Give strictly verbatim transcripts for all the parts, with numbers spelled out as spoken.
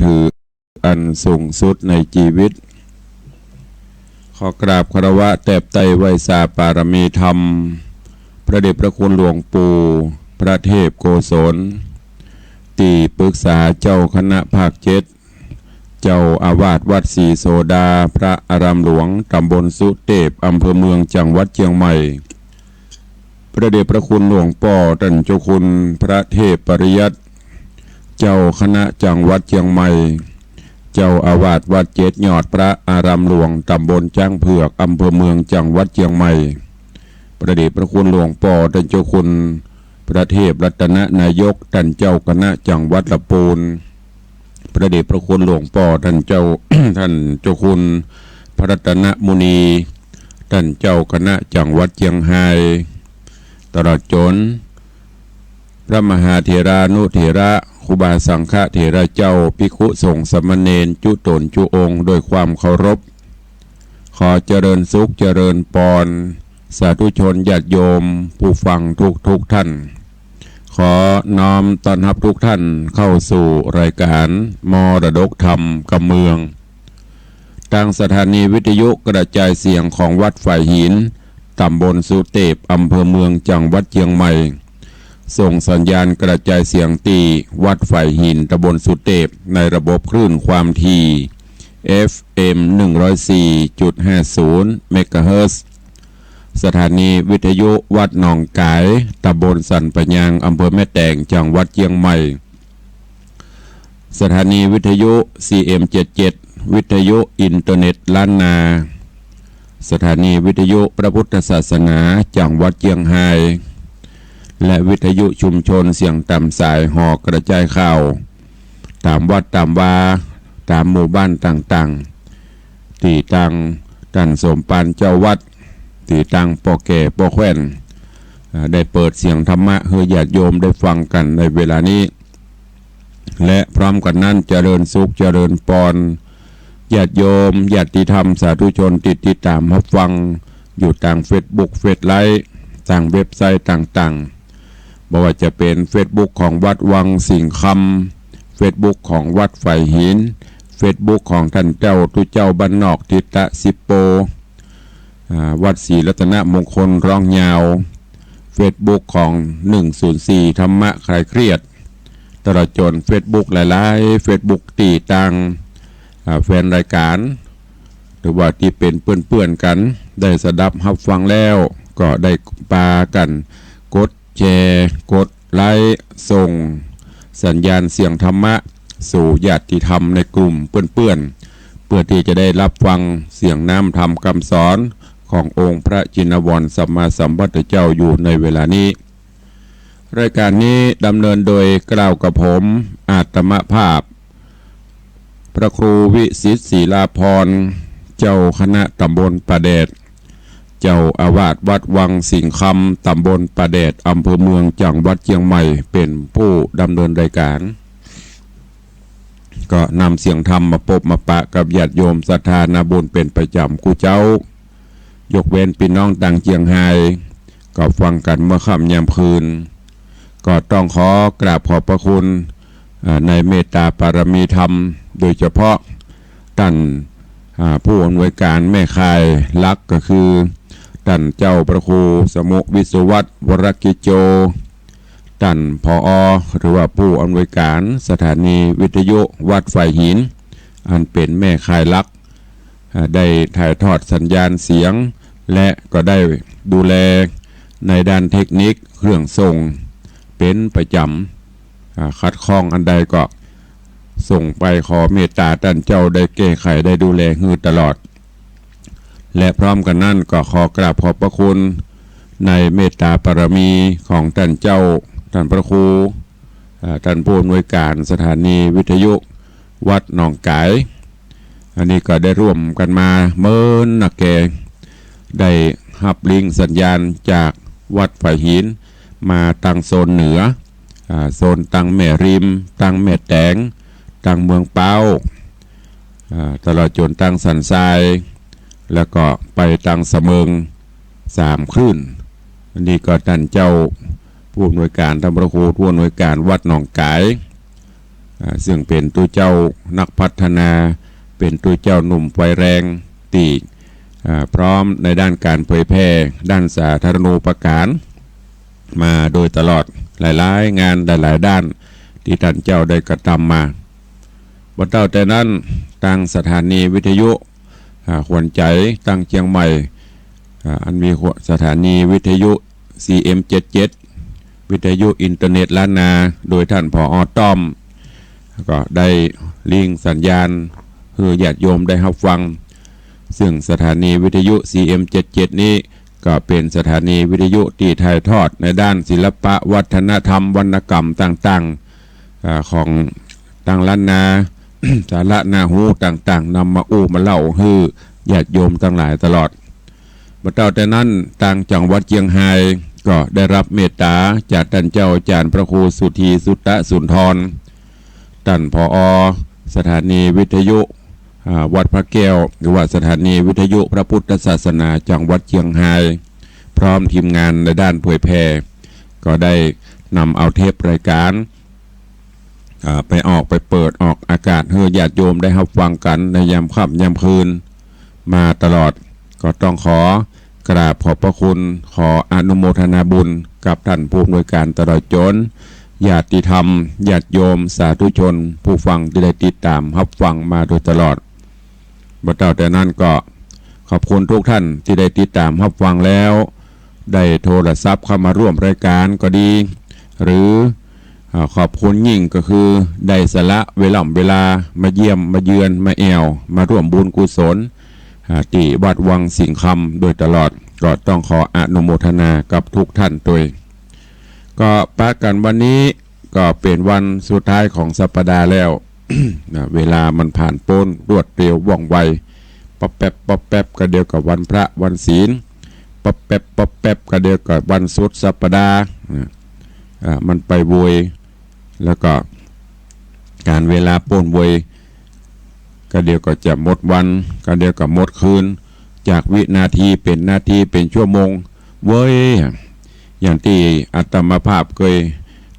ถืออันสูงสุดในจีวิต ขอกราบคารวะแตบไต้ไหว้สาปารมีธรรม พระเดชพระคุณหลวงปู่พระเทพโกศล ตี้ปรึกษาเจ้าคณะภาคเจ็ด เจ้าอาวาสวัดศรีโสดา พระอารามหลวงตำบลสุเตพ อำเภอเมือง จังหวัดเจียงใหม่ พระเดชพระคุณหลวงป้อต้านเจ้าคุณพระเทพปริยัติ เจ้าคณะจังหวัดเจียงใหม่ เจ้าอาวาสวัดเจ็ดยอด พระอารามหลวงตำบลจ๊างเผือก อำเภอเมือง จังหวัดเจียงใหม่ พระเดชพระคุณหลวงป้อต้านเจ้าคุณพระเทพรัตนนายก ต้านเจ้าคณะจังหวัดละปูน พระเดชพระคุณหลวงป้อต้านเจ้า ต้านเจ้าคุณพระรัตนมุนี ต้านเจ้าคณะจังหวัดเจียงฮาย ตลอดจ๋นพระมหาเถรานุเถระ ครูบาสังฆเถระเจ้า ภิกขุสงฆ์สามเณร จุ๊ต๋นจุ๊องค์ โดยความเคารพ ขอเจริญสุขเจริญปอน สาธุชนญาติโยมผู้ฟังทุกๆ ท่าน ขอน้อมต้อนฮับทุกท่านเข้าสู่รายการมรดกธรรมกำเมือง ตางสถานีวิทยุกระจายเสียงของวัดฝายหิน ตำบลสุเตพ อำเภอเมือง จังหวัดเจียงใหม่ ส่งสัญญาณกระจายเสียงตี้วัดฝายหิน ตำบลสุเตพ ในระบบคลื่นความถี่ เอฟเอ็ม หนึ่งร้อยสี่จุดห้าศูนย์ เมกะเฮิรตซ์ สถานีวิทยุวัดหนองก๋าย ตำบลสันป่ายาง อำเภอแม่แตง จังหวัดเจียงใหม่ สถานีวิทยุ ซีเอ็ม เจ็ดเจ็ด วิทยุอินเทอร์เน็ตล้านนา สถานีวิทยุพระพุทธศาสนา จังหวัดเจียงฮาย และวิทยุชุมชนเสียงต๋ามสายหอกระจายข่าว ต๋ามวัดต๋ามวา ต๋ามหมู่บ้านต่างๆ ตี้ตางต้านสมภารเจ้าวัด ตี้ตางป้อแก่ป้อแคว่น อ่า ได้เปิดเสียงธรรมะหื้อญาติโยมได้ฟังกั๋นในเวลานี้ และพร้อมกั๋นนั้น เจริญสุขเจริญปอน ญาติโยมญาติธรรมสาธุชนตี้ติดต๋ามฮับฟังอยู่ตางเฟซบุ๊ก เฟซไลฟ์ ตางเว็บไซต์ต่างๆ บ่ว่าจะเป๋นเฟซบุ๊กของวัดวังสิงห์คำ เฟซบุ๊กของวัดฝายหิน เฟซบุ๊กของต้านเจ้าตุ๊เจ้าบ้านนอกทิตะสิปโป อ่า วัดศรีรัตนมงคลร้องยาว เฟซบุ๊กของหนึ่งศูนย์สี่ธรรมะคลายเครียด ตลอดจ๋นเฟซบุ๊กหลายๆ เฟซบุ๊กตี้ตาง อ่า แฟนรายการ หรือว่าตี้เป๋นเปื้อนๆ กั๋น ได้สดับฮับฟังแล้ว ก็ได้ปากั๋นกดแชร์ กดไลค์ ส่งสัญญาณเสียงธรรมะสู่ญาติธรรมในกลุ่มเปื้อนๆ เปื้อตี้จะได้ฮับฟังเสียงน้ำธรรมกำสอนขององค์พระจินวรสัมมาสัมพุทธเจ้าอยู่ในเวลานี้ รายการนี้ดำเนินโดยเกล้ากระผม อาตมาภาพ พระครูวิสิทธิ์ ศิลาภรณ์ เจ้าคณะตำบลป่าแดด เจ้าอาวาสวัดวังสิงห์คำ ตำบลป่าแดด อำเภอเมือง จังหวัดเจียงใหม่ เป๋นผู้ดำเนินรายการ ก็นำเสียงธรรมมาปบมาปะกับญาติโยมศรัทธานาบุญเป๋นประจ๋ำกู้เจ๊า ยกเว้นปี้น้องตางเจียงฮาย ก็ฟังกั๋นเมื่อค่ำยามคืน ก็ต้องขอกราบขอบพระคุณ อ่า ในเมตตาปารมีธรรม โดยเฉพาะต้าน อ่า ผู้อำนวยการแม่ข่ายหลักก็คือ ต้านเจ้าพระครูสมุห์ วิศวัฒน์ วรกิจโจ ต้าน ผอ หรือว่าผู้อำนวยการสถานีวิทยุวัดฝายหิน อันเป๋นแม่ข่ายหลัก อ่า ได้ถ่ายทอดสัญญาณเสียง และก็ได้ดูแลในด้านเทคนิคเครื่องส่งเป๋นประจ๋ำ อ่า ขัดข้องอันใดก็ส่งไปขอเมตตาต้านเจ้าได้แก้ไขได้ดูแลหื้อตลอด และพร้อมกั๋นนั้นก็ขอกราบขอบพระคุณในเมตตาปารมีของต้านเจ้า ต้านพระครู อ่า ต้านผู้อำนวยการสถานีวิทยุวัดหนองก๋าย อันนี้ก็ได้ร่วมกั๋นมาเมินนักแก่ ได้ฮับลิงก์สัญญาณจากวัดฝายหิน มาตางโซนเหนือ อ่า โซนตางแม่ริม ตางแม่แตง ตางเมืองป๊าว อ่า ตลอดจ๋นตางสันทราย แล้วก็ไปตางสะเมิง สามคลื่น อันนี้ก็ต้านเจ้าผู้อำนวยการ ต้านพระครูผู้อำนวยการวัดหนองก๋าย อ่า ซึ่งเป๋นตุ๊เจ้านักพัฒนา เป๋นตุ๊เจ้าหนุ่มไฟแรงตี้ อ่า พร้อมในด้านก๋านเผยแผ่ด้านสาธารณูปการ มาโดยตลอด หลายๆ งานหลายๆ ด้านตี้ต้านเจ้าได้กระตำมา บ่เต้าแต่นั้น ตางสถานีวิทยุ อ่า ขวัญใจ๋ตางเจียงใหม่ อ่า อันมีหัว สถานีวิทยุ ซีเอ็มเจ็ดเจ็ด วิทยุอินเทอร์เน็ตล้านนา โดยต้าน ผอ. ต้อม ก็ได้ลิงก์สัญญาณหื้อญาติโยมได้ฮับฟัง ซึ่งสถานีวิทยุ ซีเอ็มเจ็ดเจ็ด นี้ ก็เป๋นสถานีวิทยุตี้ถ่ายทอดในด้านศิลปะวัฒนธรรมวรรณกรรมต่างๆ อ่า ของตางล้านนา สาระน่าฮู้ต่างๆ นำมาอู้มาเล่าหื้อญาติโยมตังหลายตลอด บ่เต้าแต่นั้น ตางจังหวัดเจียงฮายก็ได้ฮับเมตต๋าจากต้านเจ้าอาจ๋ารย์พระครูสุธี สุตตสุนทร ต้าน ผอ. สถานีวิทยุ อ่า วัดพระแก้ว หรือว่าสถานีวิทยุพระพุทธศาสนาจังหวัดเจียงฮาย พร้อมทีมงานในด้านเผยแผ่ ก็ได้นำเอาเทปรายการ อ่า ไปออก ไปเปิดออกอากาศหื้อญาติโยมได้ฮับฟังกั๋นในยามค่ำยามคืนมาตลอด ก็ต้องขอกราบขอบพระคุณ ขออนุโมทนาบุญกับต้านผู้อำนวยก๋านตลอดจ๋น ญาติธรรม ญาติโยม สาธุชน ผู้ฟังตี้ได้ติดต๋ามฮับฟังมาโดยตลอด บ่เต้าแต่นั้นก็ขอบคุณทุกท่านตี้ได้ติดต๋ามฮับฟังแล้ว ได้โทรศัพท์เข้ามาร่วมรายการก็ดี หรือ อ่า ขอบคุณยิ่งก็คือได้สละเวล่ำเวลามาเยี่ยมมาเยือนมาแอ่วมาร่วมบุญกุศล อ่า ตี้วัดวังสิงห์คำโดยตลอด ก็ต้องขออนุโมทนากับทุกท่านตวย ก็ปะกั๋นวันนี้ก็เป๋นวันสุดท้ายของสัปดาห์แล้ว นะ เวลามันผ่านป๊นรวดเร็วว่องไว ป๊อบแป๊บป๊อบแป๊บ ก็เดี๋ยวก็วันพระวันศีล ป๊อบแป๊บป๊อบแป๊บ ก็เดี๋ยวก็วันสุดสัปดาห์ นะ อ่า มันไปโวย แล้วก็ก๋านเวลาป๊นโวย ก็เดี๋ยวก็จะหมดวัน ก็เดี๋ยวก็หมดคืน จากวินาทีเป๋นนาทีเป๋นชั่วโมงเว้ย อย่างตี้อาตมาภาพเกย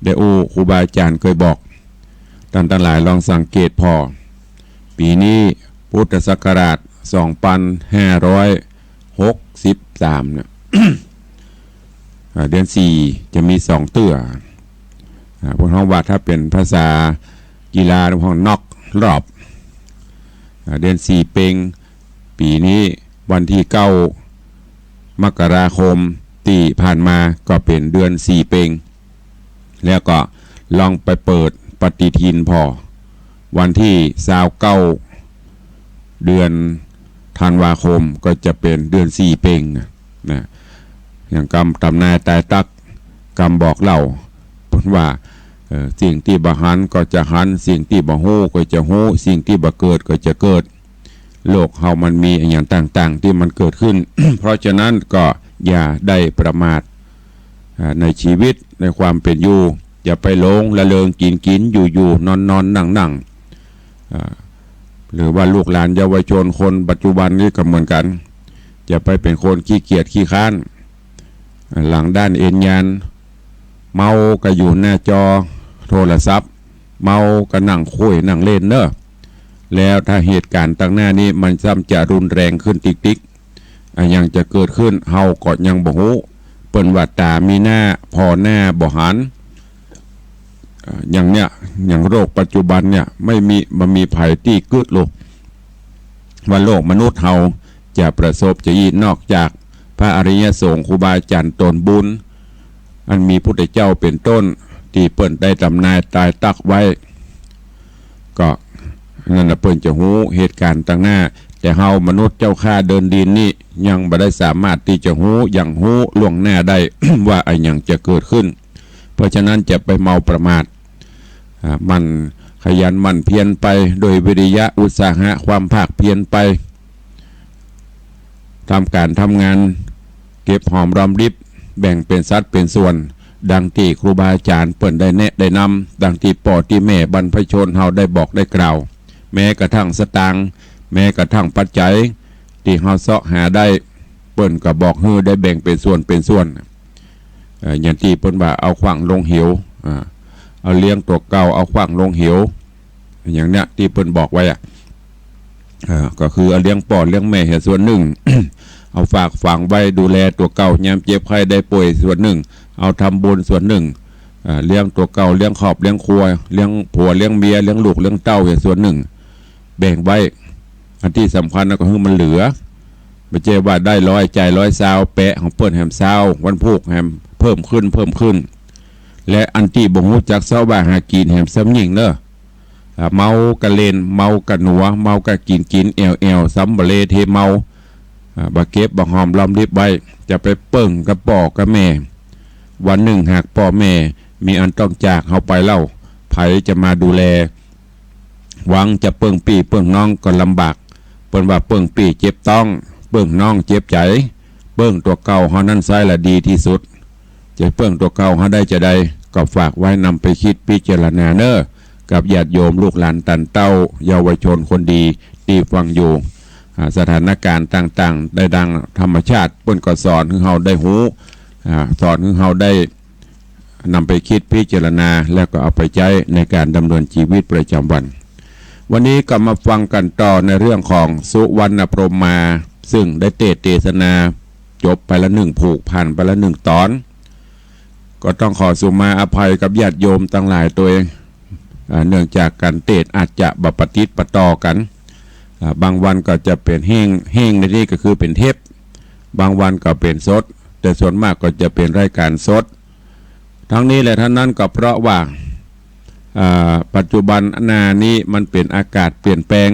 ได้อู้ ครูบาอาจ๋ารย์เกยบอก ต้านตังหลายลองสังเกตผ่อ ปี๋นี้พุทธศักราชสองปันห้าร้อยหกสิบสามเนี่ย อ่า เดือนสี่จะมีสองเตื้อ อ่า พวกเฮาว่าถ้าเป๋นภาษากีฬา พวกเฮา knock รอบ อ่า เดือนสี่เป็ง ปี๋นี้วันตี้เก้า มกราคมตี้ผ่านมาก็เป๋นเดือนสี่เป็ง แล้วก็ลองไปเปิดปฏิทินผ่อ วันตี้ซาวเก้า เดือนธันวาคมก็จะเป๋นเดือนสี่เป็งนะ นะ อย่างกำต๋ำนายตายตั๊ก กำบอกเล่า เปิ้นว่า เอ่อ สิ่งตี้บ่หันก็จะหัน สิ่งตี้บ่ฮู้ก็จะฮู้ สิ่งตี้บ่เกิดก็จะเกิด โลกเฮามันมีอะหยังต่างๆ ตี้มันเกิดขึ้น เพราะฉะนั้นก็อย่าได้ประมาท อ่า ในชีวิต ในความเป๋นอยู่ อย่าไปหลงละเริงกิ๋นกิ๋น อยู่อยู่นอนนอนนั่งนั่ง อ่า หรือว่าลูกหลานเยาวชนคนปัจจุบันนี้ก็เหมือนกั๋น อย่าไปเป๋นคนขี้เกียจขี้คร้าน อ่า หลังด้านเอนยาน เมาก็อยู่หน้าจอโทรศัพท์ เมาก็นั่งคุยนั่งเล่นเน่อ แล้วถ้าเหตุก๋ารณ์ตังหน้านี้มันซ้ำจะรุนแรงขึ้นติ๊กๆ อะหยังจะเกิดขึ้น เฮาก็ยังบ่ฮู้ เปิ้นว่าต๋ามีหน้า ผ่อหน้าบ่หัน อ่า อย่างเนี้ย อย่างโรคปัจจุบันเนี่ย ไม่มี บ่มีใผตี้กึ๊ดลูก ว่าโลกมนุษย์เฮาจะประสบจะอี้ นอกจากพระอริยสงฆ์ครูบาอาจ๋ารย์ต๋นบุญ อันมีพุทธเจ้าเป๋นต้น ตี้เปิ้นได้ต๋ำนายตายตั๊กไว้ ก็นั่นน่ะเปิ้นจะฮู้เหตุก๋ารณ์ตังหน้า แต่เฮามนุษย์เจ้าข้าเดินดินนี่ยังบ่ได้สามารถตี้จะฮู้ ยังฮู้ล่วงหน้าได้ ว่าอะหยังจะเกิดขึ้น เพราะฉะนั้นจะไปเมาประมาท อ่า หมั่นขยันหมั่นเพียรไปโดยวิริยะอุตสาหะความภาคเพียรไป ทำก๋านทำงาน เก็บหอมรอมริบ แบ่งเป๋นสัดเป๋นส่วน ดังตี้ครูบาอาจ๋ารย์เปิ้นได้แนะได้นำ ดังตี้ป้อตี้แม่บรรพชนเฮาได้บอกได้กล่าว แม้กระทั่งสตางค์ แม้กระทั่งปัจจัย ตี้เฮาเซาะหาได้ เปิ้นก็บอกหื้อได้แบ่งเป๋นส่วนเป๋นส่วน เอ่อ อย่างตี้เปิ้นว่าเอาขว้างลงเหว อ่า เอาเลี้ยงตั๋วเก่า เอาขว้างลงเหว อย่างเนี้ยตี้เปิ้นบอกไว้อะ เอ่อ ก็คือเอาเลี้ยงป้อเลี้ยงแม่เหียส่วนนึ่ง เอาฝากฝังไว้ดูแลตั๋วเก่ายามเจ็บไข้ได้ป่วยส่วนนึ่ง เอาทำบุญส่วนนึ่ง เอ่อ เลี้ยงตั๋วเก่า เลี้ยงครอบเลี้ยงครัว เลี้ยงผัวเลี้ยงเมีย เลี้ยงลูกเลี้ยงเต้าเหียส่วนนึ่ง แบ่งไว้ อันตี้สำคัญนะก็หื้อมันเหลือ บ่ใจ้ว่าได้ร้อยจ่ายร้อยซาว แปะของเปิ้นแหมซาว วันพูกแหมเพิ่มขึ้น เพิ่มขึ้น และอันตี้บ่ฮู้จักเซาะบ่าหากิ๋นแหมซ้ำยิ่งเน่อ อ่า เมากะเล่น เมากะหนัว เมากะกิ๋น กิ๋นแอ่วๆ ซ้ำบ่เลเทเมา อ่า บ่เก็บบ่หอมรอมริบไว้ จะไปเปิ้งกับป้อกับแม่ วันนึ่งหากป้อแม่มีอันต้องจากเฮาไปแล้ว ใผจะมาดูแล หวังจะเปิ้งปี้เปิ้งน้องก็ลำบาก เปิ้นว่าเปิ้งปี้เจ็บต๊อง เปิ้งน้องเจ็บใจ๋ เปิ้งตั๋วเก่าเฮานั้นไส้ละดีตี้สุด จะเปิ้งตั๋วเก่าเฮาได้จาใด ก็ฝากไว้นำไปกึ๊ดพิจารณาเน่อ กับญาติโยมลูกหลานต้านเต้า เยาวชนคนดีตี้ฟังอยู่ อ่า สถานการณ์ต่างๆ ได้ดังธรรมชาติ เปิ้นก็สอนหื้อเฮาได้ฮู้ อ่า สอนหื้อเฮาได้นำไปกึ๊ดพิจารณา แล้วก็เอาไปใจ๊ในก๋านดำเนินจีวิตประจ๋ำวัน วันนี้ก็มาฟังกั๋นต่อในเรื่องของสุวรรณพรหมา ซึ่งได้เตสน์เตสนา จบไปละนึ่งผูก ผ่านไปละนึ่งต๋อน ก็ต้องขอสุมาอภัยกับญาติโยมตังหลายตวย อ่า เนื่องจากก๋านเตสน์อาจจะบ่ปะติดปะต่อกั๋น อ่า บางวันก็จะเป๋นแห้ง แห้งในนี้ก็คือเป๋นเทป บางวันก็เป๋นสด แต่ส่วนมากก็จะเป๋นรายก๋านสด ทั้งนี้และทั้งนั้นก็เพราะว่า อ่า ปัจจุบันหน้านี้มันเป๋นอากาศเปลี่ยนแปลง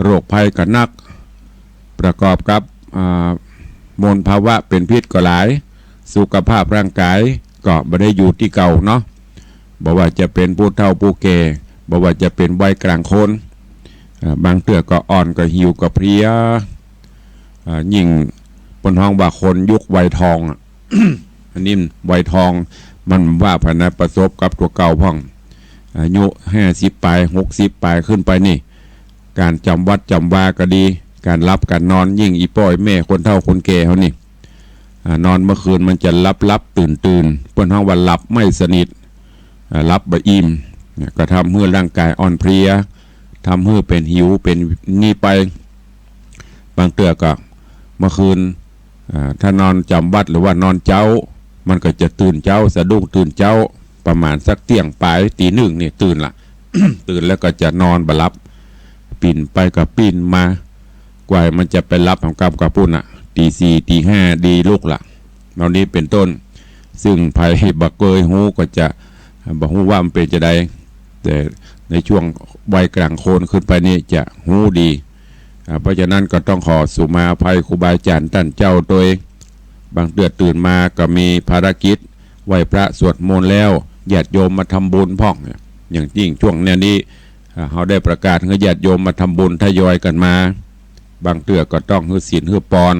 โรคภัยก็นัก ประกอบกับ อ่า มลภาวะเป๋นพิษก็หลาย สุขภาพร่างกายก็บ่ได้อยู่ตี้เก่าเนาะ บ่ว่าจะเป๋นผู้เฒ่าผู้แก่ บ่ว่าจะเป๋นวัยกลางคน อ่า บางเตื้อก็อ่อนก็หิวก็เพลีย อ่า ยิ่งเปิ้นฮ้องว่าคนยุควัยทองอะ อันนี้มันวัยทอง มันว่าไปนะ ประสบกับตั๋วเก่าพ่อง อายุห้าสิบป๋าย หกสิบป๋ายขึ้นไปนี่ ก๋านจ๋ำวัดจ๋ำวาก็ดี ก๋านหลับก๋านนอน ยิ่งอี่ป้ออี่แม่คนเฒ่าคนแก่เฮานี่ อ่า นอนเมื่อคืนมันจะหลับๆ ตื่นๆ เปิ้นฮ้องว่าหลับไม่สนิท อ่า หลับบ่อิ่ม เนี่ย ก็ทำหื้อร่างกายอ่อนเพลีย ทำหื้อเป๋นหิวเป๋นนี่ไป บางเตื้อก็เมื่อคืน อ่า ถ้านอนจ๋ำวัดหรือว่านอนเจ๊า มันก็จะตื่นเจ๊า สะดุ้งตื่นเจ๊า ประมาณสักเตี้ยงป๋าย ตีหนึ่งนี่ตื่นละ ตื่นแล้วก็จะนอนบ่หลับ ปิ้นไปก็ปิ้นมา กว่ามันจะไปหลับหำกำกับปุ้นน่ะ ตีสี่ ตีห้า ดีลุกละ เหล่านี้เป๋นต้น ซึ่งใผบ่เกยฮู้ก็จะบ่ฮู้ว่ามันเป๋นจาใด แต่ในช่วงวัยกลางคนขึ้นไปนี่จะฮู้ดี อ่า เพราะฉะนั้นก็ต้องขอสุมาอภัยครูบาอาจ๋ารย์ต้านเจ้าตวย บางเตื้อตื่นมาก็มีภารกิจไหว้พระสวดมนต์แล้ว ญาติโยมมาทำบุญพ่อง อย่างยิ่งช่วงเนี้ยนี้ อ่า เฮาได้ประกาศหื้อญาติโยมมาทำบุญทยอยกั๋นมา บางเตื้อก็ต้องหื้อศีลหื้อปอน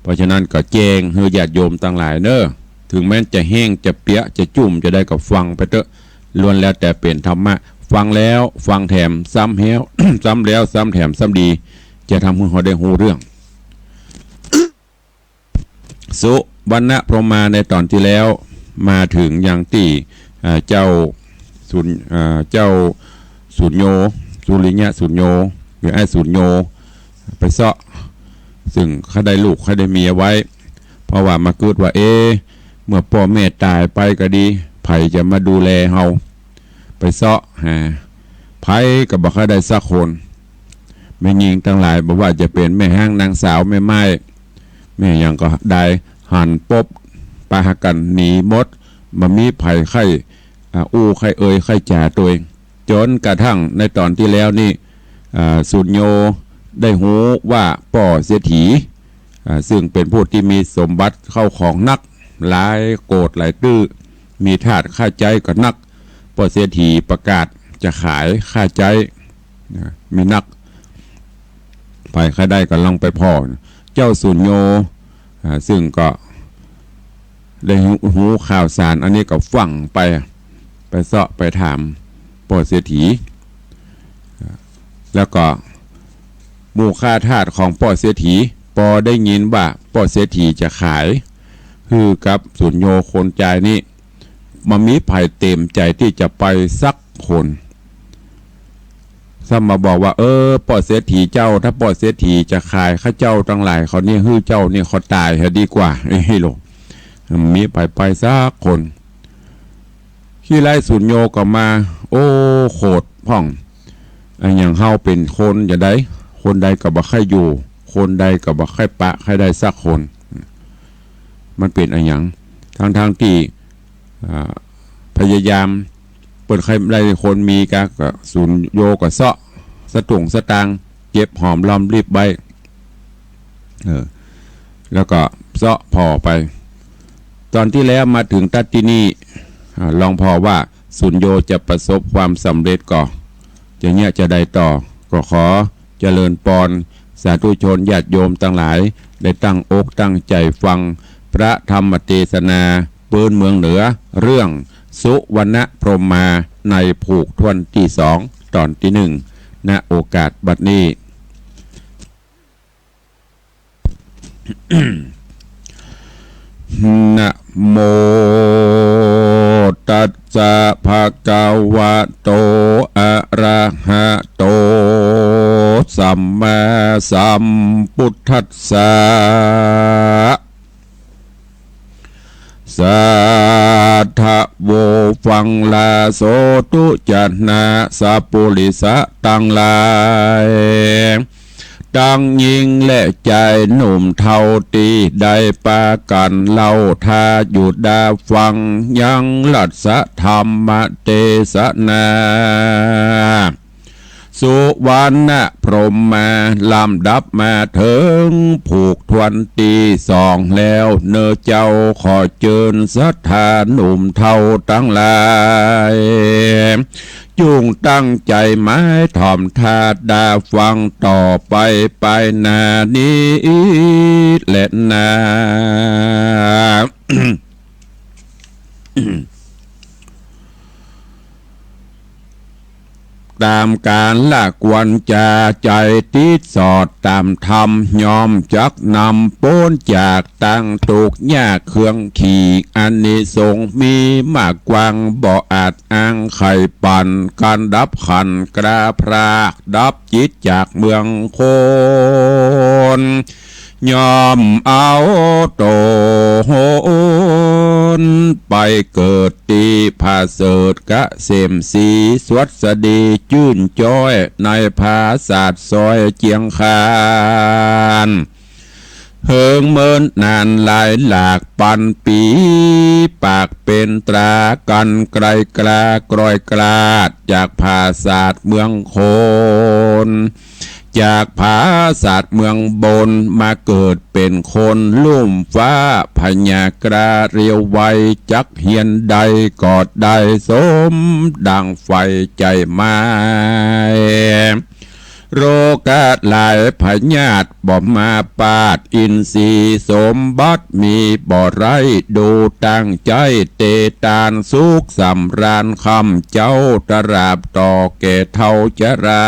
เพราะฉะนั้นก็แจ้งหื้อญาติโยมตังหลายเน่อ ถึงแม้นจะแห้งจะเปียะจะจุ่มจาใดก็ฟังไปเต๊อะ ล้วนแล้วแต่เป๋นธรรมะ ฟังแล้วฟังแถม ซ้ำแล้ว ซ้ำแล้วซ้ำแถมซ้ำดี จะทำหื้อเฮาได้ฮู้เรื่อง สุวรรณพรหมาในต๋อนตี้แล้ว มาเถิงยังตี้ อ่า เจ้าสุญ- อ่า เจ้าสุญโญ สุริยะสุญโญ หรือไอ้สุญโญ ไปเซาะ ซึ่งเขาได้ลูกเขาได้เมียไว้ เพราะว่ามาเกิดว่า เอ๊ะ เมื่อป้อแม่ต๋ายไปก็ดี ใผจะมาดูแลเฮา ไปเซาะหา ใผก็บ่ค่อยได้สักคน แม่ญิงตังหลาย บ่ว่าจะเป๋นแม่ฮ้างนางสาว แม่ม่าย แม่หยังก็ได้ หันปบปะกั๋นหนีหมด บ่มีใผใค่ อ่า อู้ใค่เอ่ยใค่จ๋าตวย จ๋นกระทั่งในต๋อนตี้แล้วนี่ อ่า สุญโญได้ฮู้ว่าป้อเศรษฐี อ่า ซึ่งเป๋นผู้ตี้มีสมบัติเข้าของนัก หลายโกดหลายตื้อ มีทาสค่าใจ๊ก็นัก ป้อเศรษฐีประกาศจะขายค่าใจ๊ นะ มีนัก ใผใค่ได้ก็ลองไปผ่อ เจ้าสุญโญ อ่า ซึ่งก็ได้ฮู้ ฮู้ข่าวสารอันนี้ก็ฟั่งไป ไปเซาะไปถามป้อเศรษฐี อ่า แล้วก็หมู่ข้าทาสของป้อเศรษฐี ปอได้ยินว่าป้อเศรษฐีจะขายหื้อกับสุญโญคนจายนี้ บ่มีใผเต๋มใจ๋ตี้จะไปสักคน ถ้ามาบอกว่า เออ ป้อเศรษฐีเจ้า ถ้าป้อเศรษฐีจะขายข้าเจ้าตังหลายเขานี่ หื้อเจ้านี่ขอต๋ายเหียดีกว่า เอ้ย โหล มีใผไปสักคน ขี้ไล่สุญโญก็มา โอ้ โขดพ่อง อะหยังเฮาเป๋นคนจะใด คนใดก็บ่ใค่อยู่ คนใดก็บ่ใค่ปะใค่ได้สักคน มันเป๋นอะหยัง ทั้งๆ ตี้ อ่า พยายาม เปิ้นใค่ได้คนมีกะ ก็สุญโญก็เซาะ สะตุงสะตางค์ เก็บหอมรอมริบไว้ เออ แล้วก็เซาะผ่อไป ต๋อนตี้แล้วมาเถิงตั๊ดตี้นี่ อ่า ลองผ่อว่า สุญโญจะประสบความสำเร็จก่อ จะเยียะจะใดต่อ ก็ขอเจริญปอน สาธุชนญาติโยมตังหลาย ได้ตั้งอกตั้งใจ๋ฟัง พระธรรมเตสนา ปื๊นเมืองเหนือ เรื่องสุวรรณพรหมา ในผูกถ้วนตี้สอง ต๋อนตี้นึ่ง ณ โอกาสบัดนี้ นะโม ตัสสะ ภะคะวะโต อะระหะโต สัมมาสัมพุทธัสสะ สาธุ ฟังลาโสตุจะนะ สัปปุริสะตังหลาย ตังญิงและจายหนุ่มเฒ่า ตี้ได้ปากั๋นเล่าถ้าอยู่ดาฟัง ยังรัสธรรมเตสนา สุวรรณพรหมา ลำดับมาเถิงผูกถ้วนตี้สองแล้ว เน่อเจ้าขอเจิญศรัทธาหนุ่มเฒ่าตังหลาย จุ่งตั้งใจ๋หมายถ่อมถ้าดาฟังต่อไป ไปหน้านี้แลนา ต๋ามกาละควรจา ใจ๋ติดสอดต๋ามธรรม ย่อมจักนำป๊นจากตังตุ๊กข์ยากเคืองขี อานิสงส์มีมากกว้าง บ่อาจอ้างไขปาน ก๋านดับขันธ์กล้าพราก ดับจิตจากเมืองคน ย่อมเอาต๋นไปเกิดตี้ผะเสริฐเกษมศรี สวัสดีจื้นจ้อย ในผาสาทซอยเจียงคาน เหิงเมินนานหลายหลากปันปี๋ ปากเป๋นตรากั๋นไกลกล้ากล้อยกล้าด จากผาสาทเมืองคน จากผาสาทเมืองบน มาเกิดเป๋นคนลุ่มฟ้า พญากล้าเร็วไว จักเฮียนได้ก็ได้สมดังใฝ่ใจ๋หมาย โรคาหลายพยาธิบ่มาปาด อินทรีย์สมบัติมีบ่ไร้ ดูตั้งใจ๋เตตาน สุขสำราญค่ำเจ๊า ตราบต่อแก่เฒ่าจรา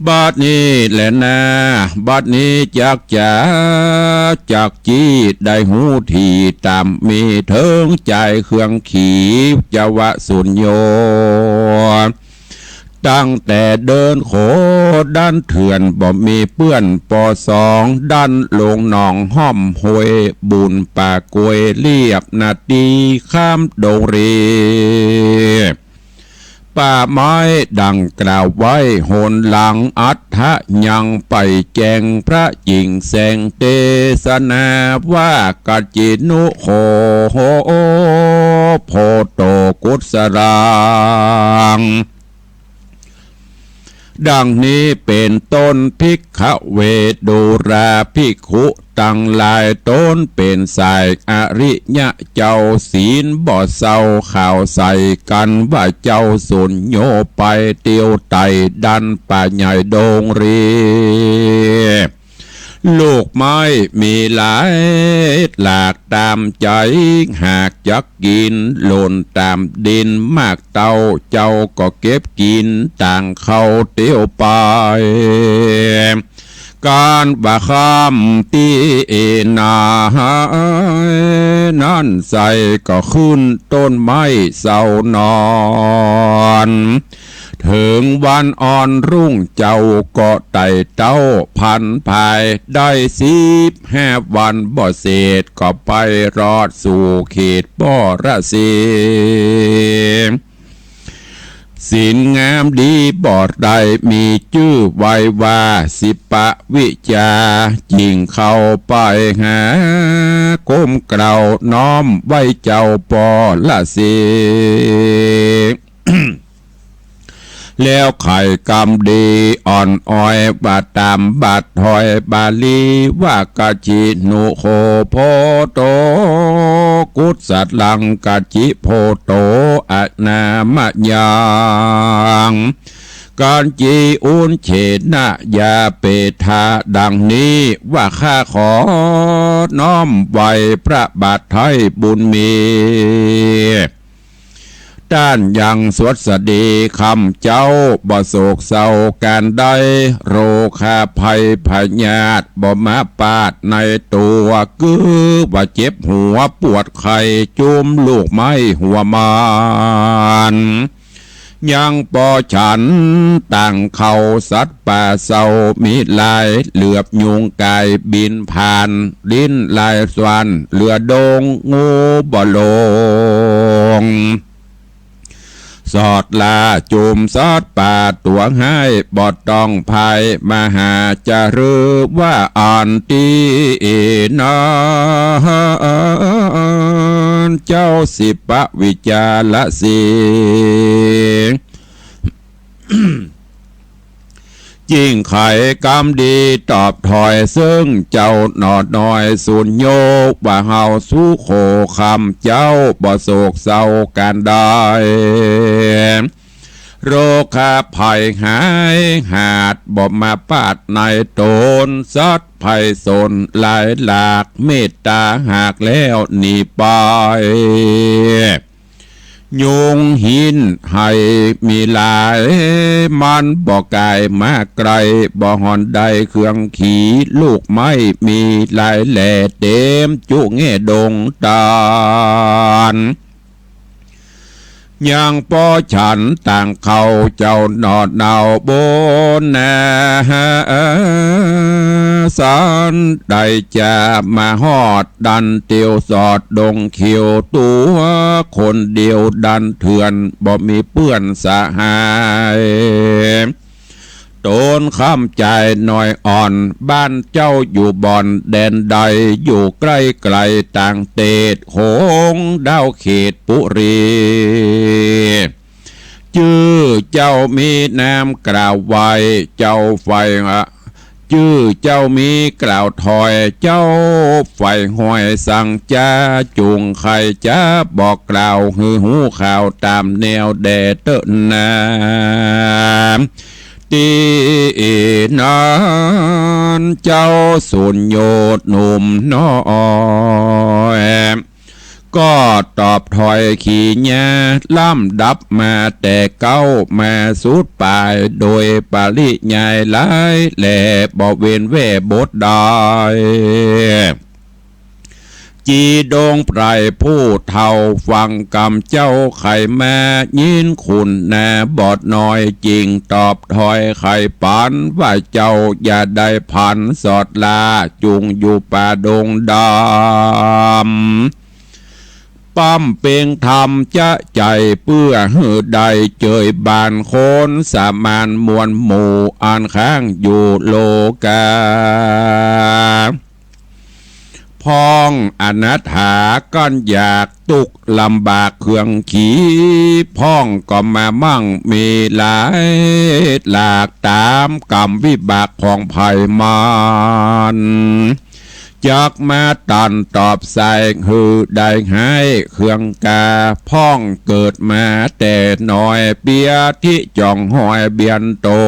บัดนี้แลนา บัดนี้จักจ๋า จักจี้ได้ฮู้ถี่ต๋ามมีเถิงจายเคืองขี จวสุญโญ ตั้งแต่เดินโขดันเถื่อน บ่มีเปื้อนปอสอง ดันลงหนองห้อมห้วย บุญป่ากล้วยเลียบนาดี ข้ามดงเร ป่าไม้ดังกล่าวไว้หนหลัง อัฏฐะยังไปแจ้ง พระจิ่งแสงเตสนาว่า กัจจินุโขโห โพโตกุสลัง ดังนี้เป๋นต้น ภิกขเว ดูราภิกขุตังหลาย ต๋นเป๋นสายอริยะเจ้า ศีลบ่เศร้าขาวใส กั๋นว่าเจ้าสุญโญไป เตียวไต่ดันป่าใหญ่ดงเร ลูกไม้มีหลายหลากต๋ามใจ๋ หากจักกิ๋นหล่นต๋ามดิน มากเต้าเจ้าก็เก็บกิ๋น ต่างเข้าเตียวไป ก๋านบ่าค่ำตี้เอนาย นั้นใส่ก็ขึ้นต้นไม้เซานอน เถิงวันอ่อนรุ่งเจ้าก็ไต่เต้าผันผาย ได้สิบห้าวันบ่เสร็จ ก็ไปรอดสู่เขตปรสี ศีลงามดีบ่ได้มีจื้อไว้ว่า สิปวิจา จึงเข้าไปหาก้มเกล้าน้อมไหว้เจ้าปรสี แล้วไขกำดีอ่อนอ้อยว่าต๋ามบาทถอยบาลีว่า กัจฉิโนโขโพโต กุสลัง กัจฉิโพโต อนามยัง กัจฉิอุจเฉนะ ยาเปทา ดังนี้ว่าข้าขอน้อมไหว้พระบาทไท้บุญมี ต้านยังสวัสดีค่ำเจ๊า บ่โศกเศร้าก๋านใด โรคาภัยพยาธิบ่มาปาดในตั๋ว คือว่าเจ็บหัวปวดไข้ จุมลูกไม้หัวหมาก ยังปอฉันต่างเข้า สัตว์ป่าเศร้ามีหลาย เหลือบยุงกายบินผ่าน ลิ้นลายสวรรค์เหลือดง งูบ่หลง สอดล่าจุมสัตว์ป่าตั๋วฮ้าย บ่ต้องภายมาหาจะรือว่าอันตี้นั้น เจ้าสิปวิจาละสี จึงไขกำดีตอบถอย เซิ่งเจ้าหน่อน้อยสุญโญ ว่าเฮาสุโขค่ำเจ๊า บ่โศกเศร้าก๋านใด โรคาภัยหายหาดบ่มาปาดในต๋น สัตว์ภัยสนหลายหลาก เมตตาหากแล้วหนีไป ยุงหินไฮมีหลาย มันบ่กายมาใก้ บ่ห่อนได้เคืองขี ลูกไม้มีหลายแหล่ เต๋มจุแง่ดงตาล ยังปอฉันต่างเข้า เจ้าหน่อเนาบนนา สันได้จะมาฮอด ดันเตียวสอดดงเขียว ตั๋วคนเดียวดันเถื่อน บ่มีเปื้อนสหาย ต๋นค่ำจายน้อยอ่อน บ้านเจ้าอยู่บ่อนแดนใด อยู่ใก้ไก๋ต่างเตศ โขงด้าวเขตปุรี จื้อเจ้ามีนามกล่าวไหว้ เจ้าใฝ่ จื้อเจ้ามีกล่าวถอย เจ้าใฝ่ห้อยสังจา จุ่งใค่จะบอกกล่าว หื้อฮู้ข่าวต๋ามแนวแด่เต๊อะนา ตี้นั้นเจ้าสุญโญหนุ่มน้อย ก็ตอบถอยขีญา ลำดับมาแต่เก๊า มาสุดป๋าย โดยปริยายหลายแหล่ บ่เว้นแว่บทใด จีดงไพร่ผู้เฒ่าฟังกำเจ้าไขมา ยินคุณนาบอดน้อย จึงตอบถอยไขปัน ว่าเจ้าอย่าได้ผัน สอดล่าจุ่งอยู่ป่าดงดำ ป้ำเปงธรรมจะใจ๋ เปื้อหื้อได้เจยบานคนสมานมวลหมู่ อันค้างอยู่โลกา พ่องอนาถาก้านอยาก ตุ๊กข์ลำบากเคืองขี พ่องก็มามั่งมีหลายหลาก ต๋ามกรรมวิบากของไผมัน จักมาตันตอบใส่ หื้อได้หายเคืองกา พ่องเกิดมาแต่น้อย เปียที่จ่องหอยเบียนต๋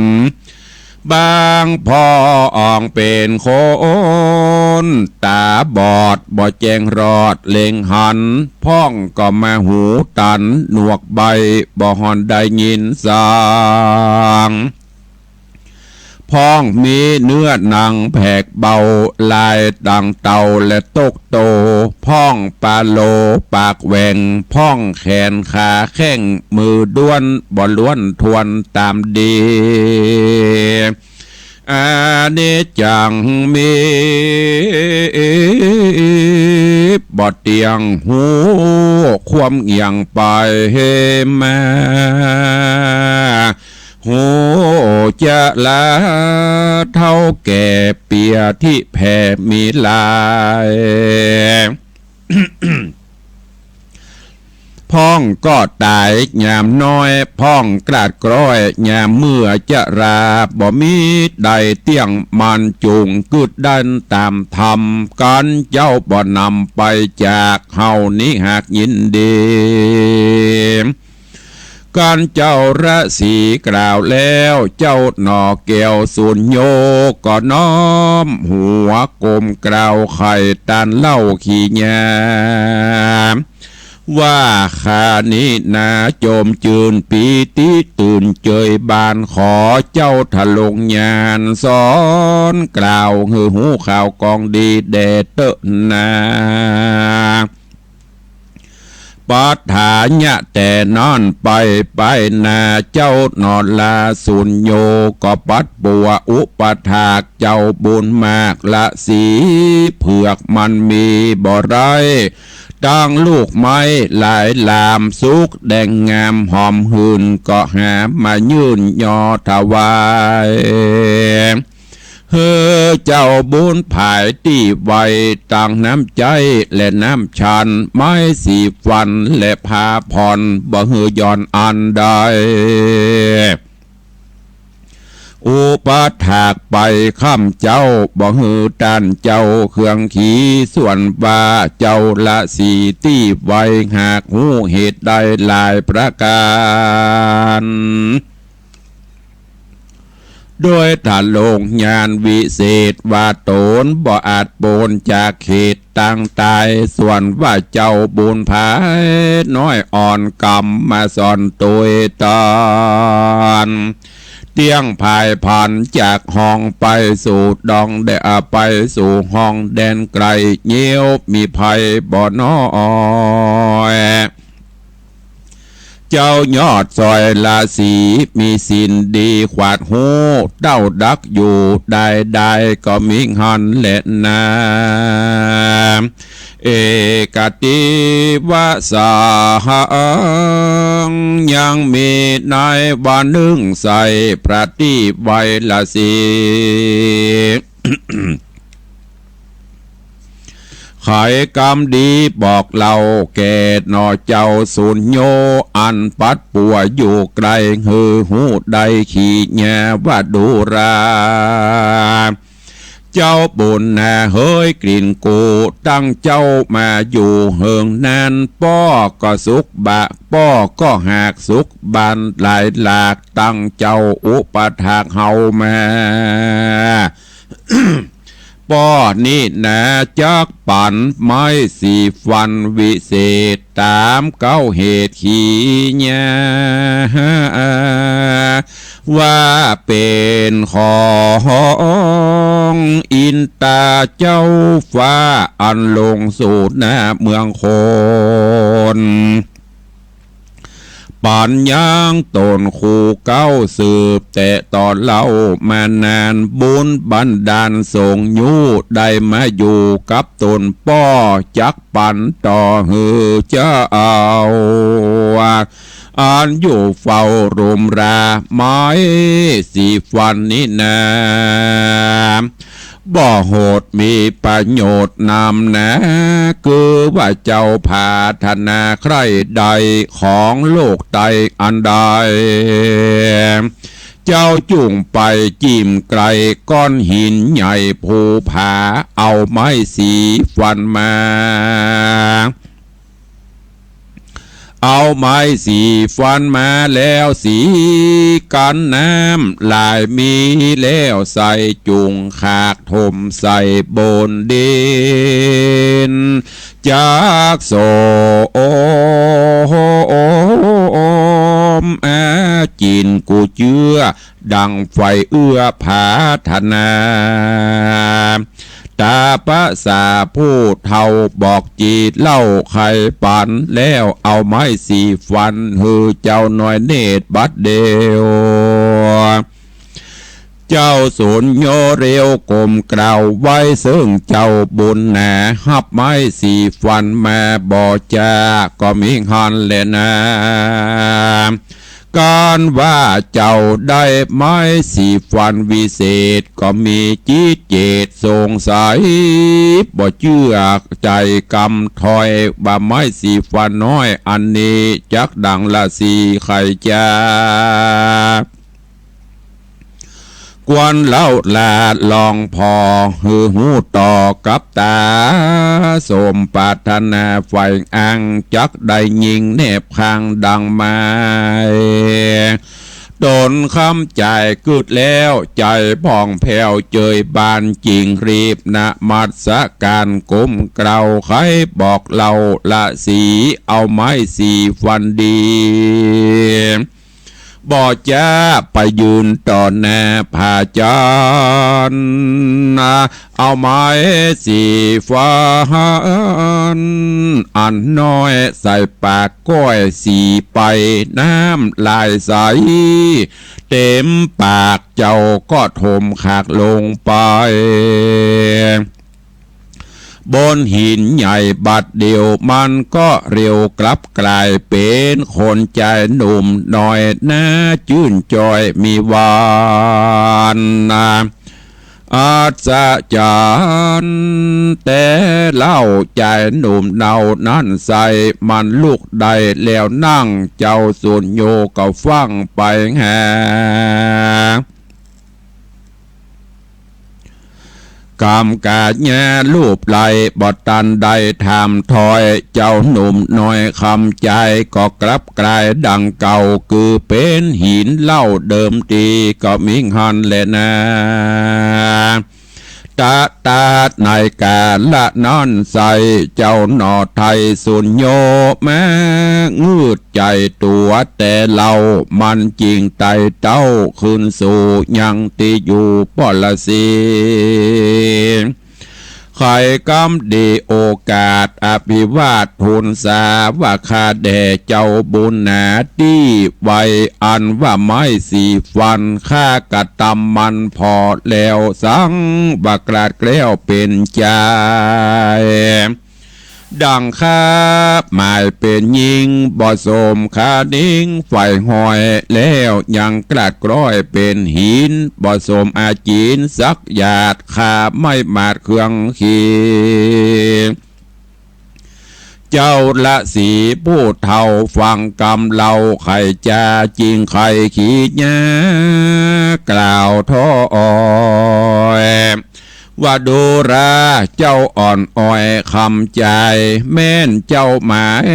น บางพ่องเป๋นคนต๋าบอด บ่แจ้งรอดเล็งหัน พ่องก็มาหูตันหนวกใบ้ บ่ห่อนได้ยินสัง พ พ่องมีเนื้อหนังแผกเบา ลายดังเต่าและตกโต พ่องปาโลปากแหว่ง พ่องแขนขาแข้งมือด้วน บ่ล้วนทวนต๋ามดี อานิจจังมีบ่เตี้ยง ฮู้ความเหงี่ยงไปมา ฮู้จะลาเฒ่าแก่เปียที่แผ่มีหลาย พ่องก็ต๋ายยามน้อย พ่องกลาดกร้อยยามเมื่อจะรา บ่มีใดเตี้ยงมั่นจุ่งกึ๊ดดั้นต๋ามธรรม กันเจ้าบ่นำไปจาก เฮานี้หากยินดี กันเจ้าราศีกล่าวแล้ว เจ้าหน่อแก้วสุญโญก็น้อมหัวก้มกล่าวไขว่ต้านเล่าขีญา ว่าข้านี้นาโจมจื้นปีติตื่นเจยบาน ขอเจ้าทรงญาณสอนกล่าว หื้อฮู้ข่าวกองดีแด่เต๊อะนา ปัฏฐานะแต่นั้นไป ไปหน้าเจ้าหน่อราสุญโญ ก็ปัดปั๋วอุปถากเจ้าบุญมากราศีเผือก มันมีบ่ไร ตั้งลูกไม้หลายหลาม สุกแดงงามหอมหื่น ก็หามายื่นยอถวาย หื้อเจ้าบุญผายตี้ไว ตั้งน้ำใจ๊และน้ำฉัน ไม้สีฟันและผ้าผ่อน บ่หื้อหย่อนอันใด อุปถากไปค่ำเจ๊า บ่หื้อต้านเจ้าเครื่องขี ส่วนว่าเจ้าราศีตี้ไว หากฮู้เหตุได้หลายประก๋าน โดยทรงญาณวิเศษว่าต๋นบ่อาจป๊นจากเหตุตังต๋าย ส่วนว่าเจ้าบุญผายน้อยอ่อนกำมาสอนตวยต๋น เตี้ยงผายผันจากห้องไปสู่ดองแดน ไปสู่ห้องแดนไกล เยียะมีภัยบ่น้อย เจ้ายอดซอยราศีมีศีลดี ขวาดฮู้เต้าดักอยู่ ได้ได้ก็มีหั้นแลนา เอกติวสัง ยังมีในวันนึ่งใส่พระตี้ไวราศี ไขกำดีบอกเล่าแก่หน่อเจ้าสุญโญ อันปัดปั๋วอยู่ไกล หื้อฮู้ได้ขีญาว่าดูรา เจ้าบุญนาเหยกลิ่นกู ตั้งเจ้ามาอยู่เหิงนาน ป้อก็สุขบ่า ป้อก็หากสุขบานหลายหลาก ตั้งเจ้าอุปถากเฮามา ป้อนี้นาจักปั๋นไม้สีฟันวิเศษ ต๋ามเก๊าเหตุขีญา ว่าเป๋นของอินตาเจ้าฟ้า อันลงสู่หน้าเมืองคน ปั๋นยังต๋นคู่เก๊าสืบแต่ต๋อนเล่ามานาน บุญบันดาลส่งยู้ได้มาอยู่กับต๋นป้อ จักปั๋นต่อหื้อเจ้า อันอยู่เฝ้ารุมราไม้สีฟันนี้นา บ่โหดมีประโยชน์นำนา คือว่าเจ้าผาถนาใคร่ใดของโลกใต้อันใด เจ้าจุ่งไปจิ้มไกลก้อนหินใหญ่ภูผา เอาไม้สีฟันมา เอาไม้สีฟันมาแล้ว สีกั๋นน้ำหลายมีแล้ว ใส่จุ่งขากถมใส่บนดิน จักโสมอา จิ๋นกูเจื้อ ดั่งใฝ่เอื้อผาถนา ต๋ามภาษาผู้เฒ่าบอกจีเล่าไขปัน แล้วเอาไม้สีฟันหื้อเจ้าน้อยเนตรบัดเดียว เจ้าสุญโญเร็วก้มเกล้าไหว้เซิ่งเจ้าบุญหนา ฮับไม้สีฟันมาบ่จ๊า ก็มีหั้นแลนา กั๋นว่าเจ้าได้ไม้สีฟันวิเศษ ก็มีจิตเจตสงสัย บ่เจื้อใจ๋กำถ้อย ว่าไม้สีฟันน้อยอันนี้จักดั่งละสีไขจ๊า ควรเล่าลาลองผ่อหื้อฮู้ต่อกับต๋า สมปรารถนาใฝ่อั้ง จักได้ยิ่งแนบข้างดั่งไม้ ต๋นคำใจ๋กึ๊ดแล้ว ใจ๋ผ่องแผ้วเจิยบาน จึ่งรีบนมัสก๋านก้มเกล้า ไขบอกเล่าละสี เอาไม้สีฟันดี บ่จ๊าไปยืนต่อหน้าผาจันทร์ เอาไม้สีฟันอันน้อยใส่ปากก้อยสีไป น้ำลายใสเต๋มปาก เจ้าก็ถมขากลงไป บนหินใหญ่บัดเดียว มันก็เร็วกลับก๋ายเป๋นคนจายหนุ่มน้อย น่าจื้นจ้อยมีหวานนา อัศจรรย์แต๊เล่า จายหนุ่มเนานั้นใส่ มันลุกได้แล้วนั่ง เจ้าสุญโญก็ฟั่งไปหา กำก๋าญาลูบไหล่ บ่ตันได้ถามถ้อย เจ้าหนุ่มน้อยคำใจ๋ก็กลับก๋ายดั่งเก่า คือเป๋นหินเล่าเดิมตี้ ก็มีหั้นแลนา ตะตาดในก๋าละนั้นใส่ เจ้าหน่อไทยสุญโญมางืดใจ๋ตั๋วแต๊เล่า มันจึ่งไต่เต้าคืนสู่ยังตี้อยู่ป้อละสี ไขกำดีโอกาสอภิวาททูลสาว่าข้าแด่เจ้าบุญหนาตี้ไว อันว่าไม้สีฟันข้ากระตำมันผ่อแล้ว สังว่ากลาดแคล้วเป๋นจาย ดั่งข้าหมายเป๋นญิง บ่สมข้านิ่งใฝ่ห้อย แล้วยังกลาดกร้อยเป๋นหิน บ่สมอาจีนสักหยาด ข้าไม่หมาดเครื่องขี เจ้าละสีผู้เฒ่าฟังกำเล่าไขจา จึงไขขีญากล่าวถ้อย ว่าดูราเจ้าอ่อนอ้อยคำใจ๋ แม่นเจ้าหมาย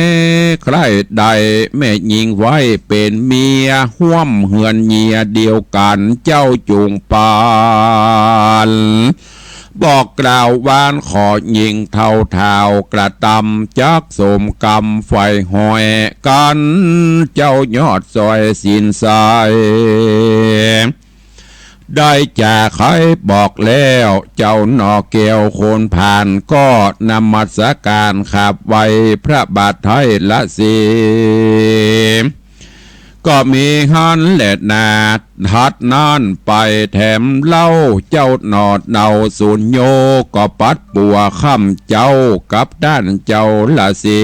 ใคร่ได้แม่ญิงไว้เป๋นเมีย ฮ่วมเฮือนเยียเดียวกั๋น เจ้าจุ่งปาน บอกกล่าวหวานขอญิงเฒ่าเฒ่ากระตำ จักสมกำใฝ่ห้อยกั๋น เจ้ายอดซอยสินใส ได้จ่าไขบอกแล้ว เจ้าหน่อแก้วคนผ่าน ก็นมัสก๋านขับไหว้พระบาทไท้ละสี ก็มีหั้นแลนา ถัดนั้นไปแถมเล่า เจ้าหน่อเนาสุญโญ ก็ปัดปั๋วค่ำเจ๊ากับต้านเจ้าละสี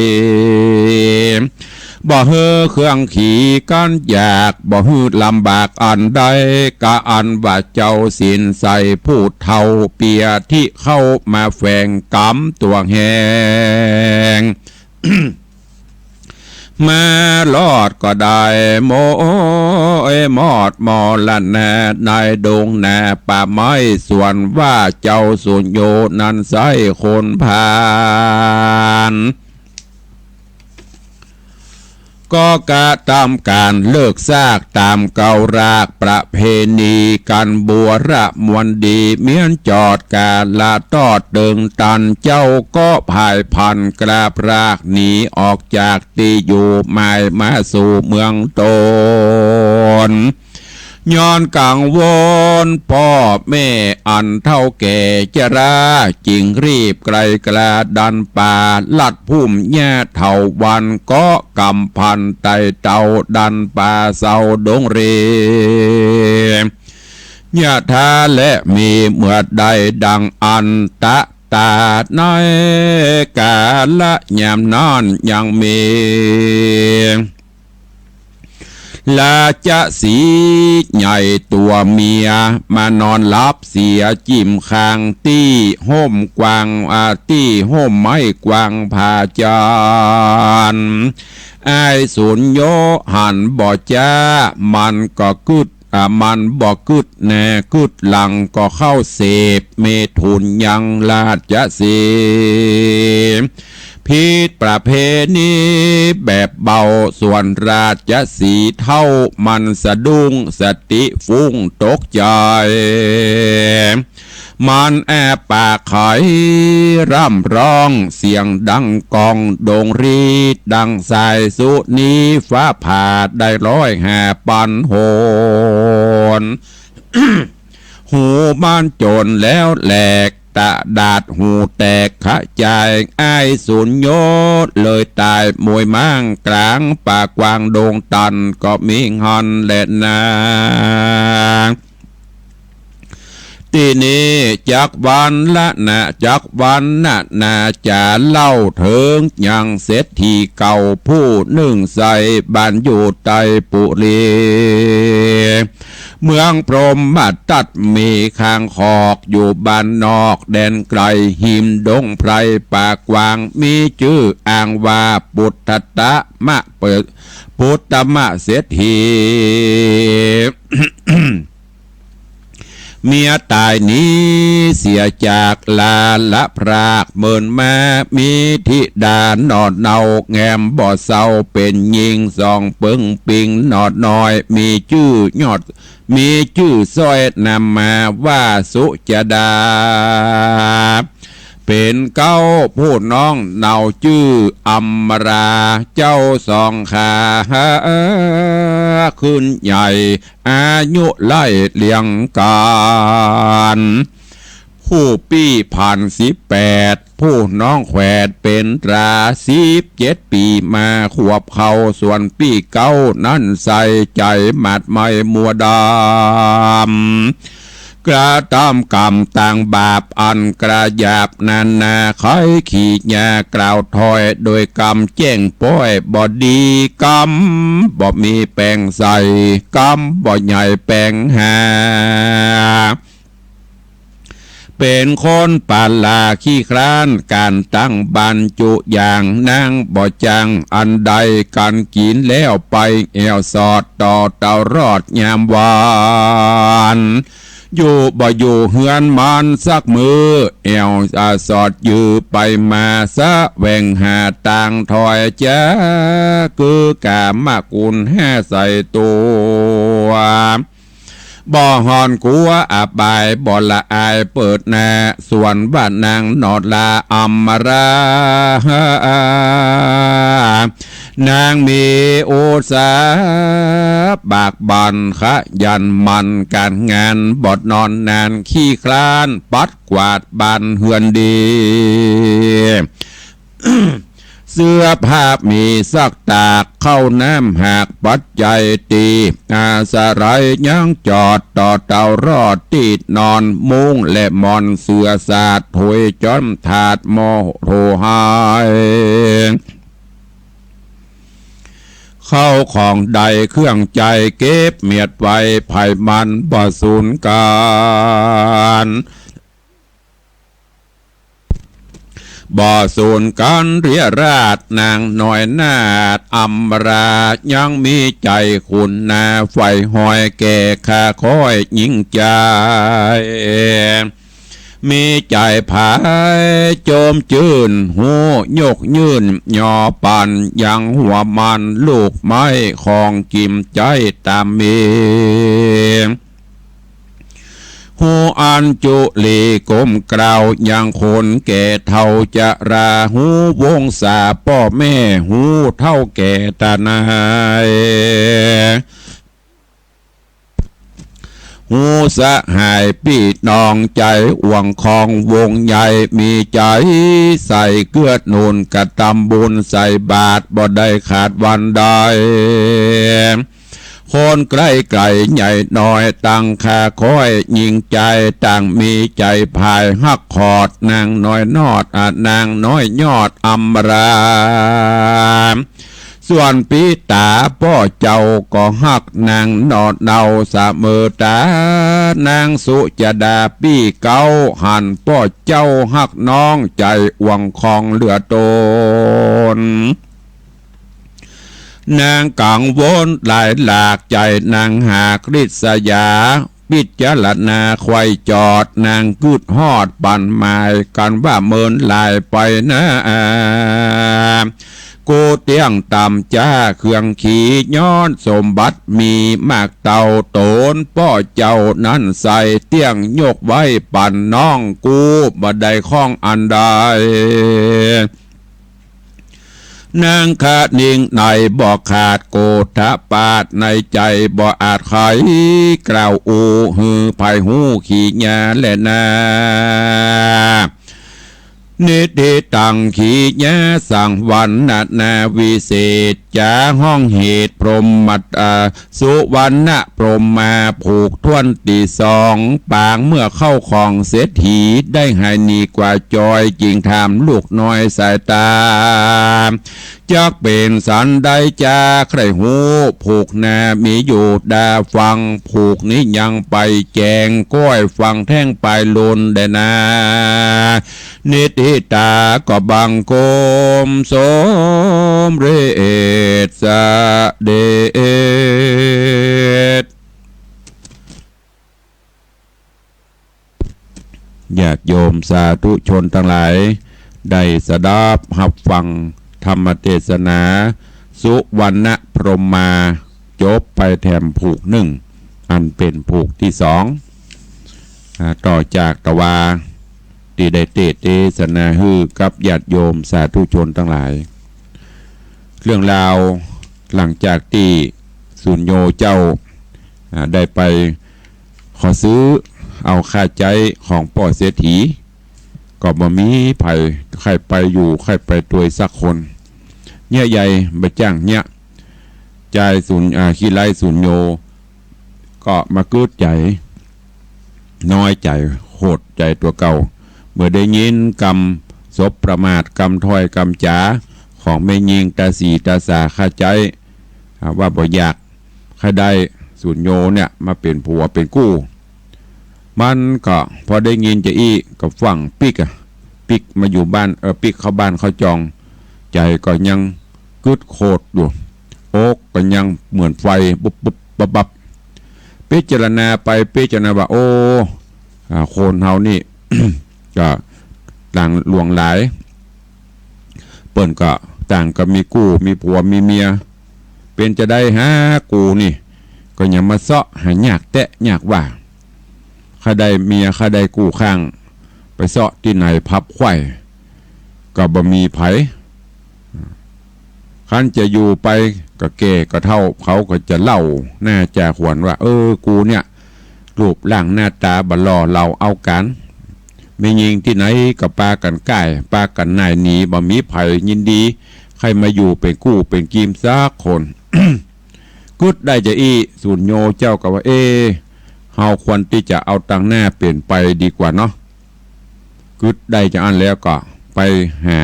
บ่หื้อเครื่องขีกั๋นอยาก บ่หื้อลำบากอันใด กะอันว่าเจ้าสินใสผู้เฒ่า เปียที่เข้ามาแฝงก๋ำตั๋วแหง มารอดก็ได้โมยมอดมรณะ ในดงนาป่าไม้สวนว่า เจ้าสุญโญนั้นใส้คนผ่าน ก็กระตำก๋านเลิกซากต๋ามเก่ารากประเพณี กั๋นบัวระมวลดี เมี้ยนจอดก๋าละตอดเติงตัน เจ้าก็ผายพลันกราบรากหนีออกจากตี้อยู่หมายมาสู่เมืองต๋น ย้อนกังวลป้อแม่อันเฒ่าแก่จรา จึงรีบไกลกล้าดันป่า ลัดพุ่มหญ้าเถาวัลย์ เกาะกำพันไต่เตา ดันป่าเซาดงเร ยะถาและมีเมื่อใดดังอันตะตาในกาละยามนั้นยังมี ราชสีห์ใหญ่ตั๋วเมีย มานอนหลับเสียจิ่มข้างตี้ฮ่มกว้าง อ่า ตี้ฮ่มไม้กว้างผาจันทร์ อ้ายสุญโญหันบ่จ๊า มันก็กึ๊ด อ่า มันบ่กึ๊ดหน้ากึ๊ดหลัง ก็เข้าเสพเมถุนยังราชสีห์ ผิดประเพณีแบบเบา ส่วนราชสีห์เฒ่ามันสะดุ้ง สติฟุ้งตกใจ๋ มันแอบปากไขร่ำร้อง เสียงดังก้องดงรีด ดังสายสุนีฟ้าผ่า ได้ร้อยห้าปันหน หูมันจนแล้วแหลก ตะดาดหูแตกขะจาย อ้ายสุญโญเลยต๋ายมวยม้าง ก๋างป่ากว้างดงตัน ก็มีหั้นแลนา ตี้นี้จักวรรณนา จักวรรณนาจ๋าเล่าเถิงยังเศรษฐีเก่าผู้นึ่งใส บ้านอยู่ไตปุรี เมืองพรหมทัต มีข้างคอกอยู่บ้านนอกแดนไกล หิมดงไพรป่ากว้าง มีจื้ออ้างว่าปุตตะมะเปิด ปุตตมะเศรษฐี เมียต๋ายหนีเสียจากลาละพราก เมินมามีธิดาหน่อเนา แงมบ่เซาเป๋นญิงสองเปิงปิงหน่อน้อย มีจื้อยอด มีจื้อซ้อยนามมาว่าสุจดา เป๋นเก๊าผู้น้องเนาจื้ออำมารา เจ้าสองขาขึ้นใหญ่ อายุไล่เลี่ยงกั๋น ผู้ปี้ผ่านสิบแปด ผู้น้องแขวดเป๋นตราสิบเจ็ดปี๋มาขวบเข้า ส่วนปี้เก๊านั้นใส่ใจ๋หมาดไหม้มัวดำ กระตำกรรมตางบาปอันกระหยาบนานา ใค่ขี้หญ้ากล่าวถ้อยโดยกำแจ้งป้อยบ่ดี กำบ่มีแป๋งใส่ กำบ่ใหญ่แป๋งหา เป๋นคนปะหล้าขี้คร้าน ก๋านตั้งบรรจุอย่างนางบ่จัง อันใดก๋านกิ๋นแล้วไปแอ่วสอดต่อเต๋ารอดยามวัน อยู่บ่อยู่เฮือนมันสักมื้อ แอ่วสอดยือไปมา แสวงหาตางถ้อยจ๊า กือกามกุณห้าใส่ตั๋ว บ่ฮ้อนกั๋วอบาย บ่ละอายเปิดหน้า ส่วนว่านางหน่อลาอำมารา นางมีอุตสาหะบากบั่นขยันหมั่นก๋านงาน บ่นอนนานขี้คร้าน ปัดกวาดบ้านเฮือนดี เสื้อผ้ามีซักตาก ข้าวน้ำหากปัจจัยตี้ อาศัยยังจอดต่อเต๋ารอดตี้นอน มุ้งและหมอนเสื่อสาด ถ้วยจ๊อนถาดหม้อโถหาย เข้าของใดเครื่องใจ๊เก็บเมียดไว้ ไผมันบ่สูญกั๋น บ่สูญกั๋นเรียราษ นางน้อยนาฏอำมารา ยังมีใจ๋ขุนนาใฝ่ฮอย แก่ข้าค้อยยิ่งใจ๋ มีใจ๋ผายโจมจื้น ฮู้ยกยื่นยอปัน ยังหัวมันลูกไม้ของกิ๋มใจ๊ต๋ามมี ฮู้อัญจุลีก้มเกล้า ยังคนแก่เฒ่าจะรา ฮู้วงศาป้อแม่ ฮู้เฒ่าแก่ต๋านาย ฮู้สหายปี้น้อง ใจ๋อ่วงคองวงใหญ่ มีใจ๋ใส่เกื้อหนุน กระตำบุญใส่บาตร บ่ได้ขาดวันใด คนใกล้ไก๋ใหญ่น้อย ตั้งค่าคอยยิ่งใจ๋ ต่างมีใจ๋ผายฮักขอด นางน้อยนอด อ่ะ นางน้อยยอดอำมารา ส่วนปี้ต๋าป้อเจ้าก็ฮักนางหนอเนาเสมอต๋า นางสุจดาปี้เก๊า หันป้อเจ้าฮักน้อง ใจ๋อ่วงคองเหลือต๋น นางกังวลหลายหลากใจ๋ นางหากริษยา พิจารณาใค่จอด นางกึ๊ดฮอดปั๋นหมาย กั๋นว่าเมินหลายไปนา กู้เตี้ยงต่ำจ๊าเครื่องขี ย้อนสมบัติมีมากเต้า ต๋นป้อเจ้านั้นใส่ เตี้ยงยกไว้ปั๋นน้อง กู้บ่ได้ข้องอันใด นางคะนิงในบ่ขาด โกฏฐปาดในใจ๋บ่อาจไข กล่าวอู้หื้อใผฮู้ขีญาแลนา นิฏฐิตังขีญาสัง วรรณนาวิเศษจ๋า ฮ้องเหตุพรหมตา สุวรรณพรหมา ผูกถ้วนตี้สอง ปางเมื่อเข้าของเศรษฐี ได้หายหนีกว่าจอย จึงถามลูกน้อยสายต๋า จักเป๋นสันใดจ๊าใค่ฮู้ ผูกนามีอยู่ดาฟัง ผูกนี้ยังไปแจ๋ง ก้อยฟังแท่งปลายลุนแดนา นิฏฐิตาก็บังคมสมเร็จเสด็จ ญาติโยมสาธุชนตังหลาย ได้สดับฮับฟังธรรมเตสนา สุวรรณพรหมา จบไปแถมผูกนึ่ง อันเป๋นผูกตี้สอง อ่า ต่อจากตะวา ตี้ได้เตสน์เตสนาหื้อกับญาติโยมสาธุชนตังหลาย เรื่องราวหลังจากตี้สุญโญเจ้า อ่า ได้ไปขอซื้อเอาค่าใจ๊ของป้อเศรษฐี ก็บ่มีใผใค่ไปอยู่ใค่ไปตวยสักคน เยียะใยบ่จ้างเยียะ จายสุญ อ่า ขี้ไร้สุญโญ ก็มากึ๊ดใจ๋ น้อยใจ๋ โขดใจ๋ตั๋วเก่า เมื่อได้ยินกำสบประมาท กำถ้อยกำจ๋าของแม่ญิงต๋าสีต๋าสาค่าใจ๊ อ่า ว่าบ่อยากใค่ได้สุญโญเนี่ยมาเป๋นผัวเป๋นกู้ มันก็พอได้ยินจะอี้ก็ฟั่งปิ๊กอะ ปิ๊กมาอยู่บ้าน เออ ปิ๊กเข้าบ้านเข้าจอง ใจ๋ก็ยังกึ๊ดโขดอยู่ อกก็ยังเหมือนไฟปุ๊บปุ๊บปั๊บปั๊บ พิจารณาไปพิจารณาว่า โอ้ อ่า คนเฮานี่ ก็ต่างหลวงหลาย เปิ้นก็ต่างก็มีกู้มีผัวมีเมีย เป๋นจะใดหากูนี่ ก็ยังมาเซาะหายากแต๊ยากว่า ข้าได้เมียข้าได้กู้ข้าง ไปเซาะตี้ไหนพับไขว่ ก็บ่มีใผ คันจะอยู่ไปก็แก่ก็เฒ่า เขาก็จะเล่าหน้าจาขวัญว่า เออ กูเนี่ย รูปร่างหน้าต๋าบ่หล่อเหลาเอาก๋าน แม่ญิงตี้ไหนก็ปากั๋นก้าย ปากั๋นหน่ายหนี บ่มีใผยินดี ใค่มาอยู่เป๋นกู้เป๋นกีมสักคน กึ๊ดได้จะอี้ สุญโญเจ้าก็ว่า เอ เฮาควรตี้จะเอาตังหน้าเป๋นไปดีกว่าเนาะ กึ๊ดได้จะอั้นแล้วก็ไปหา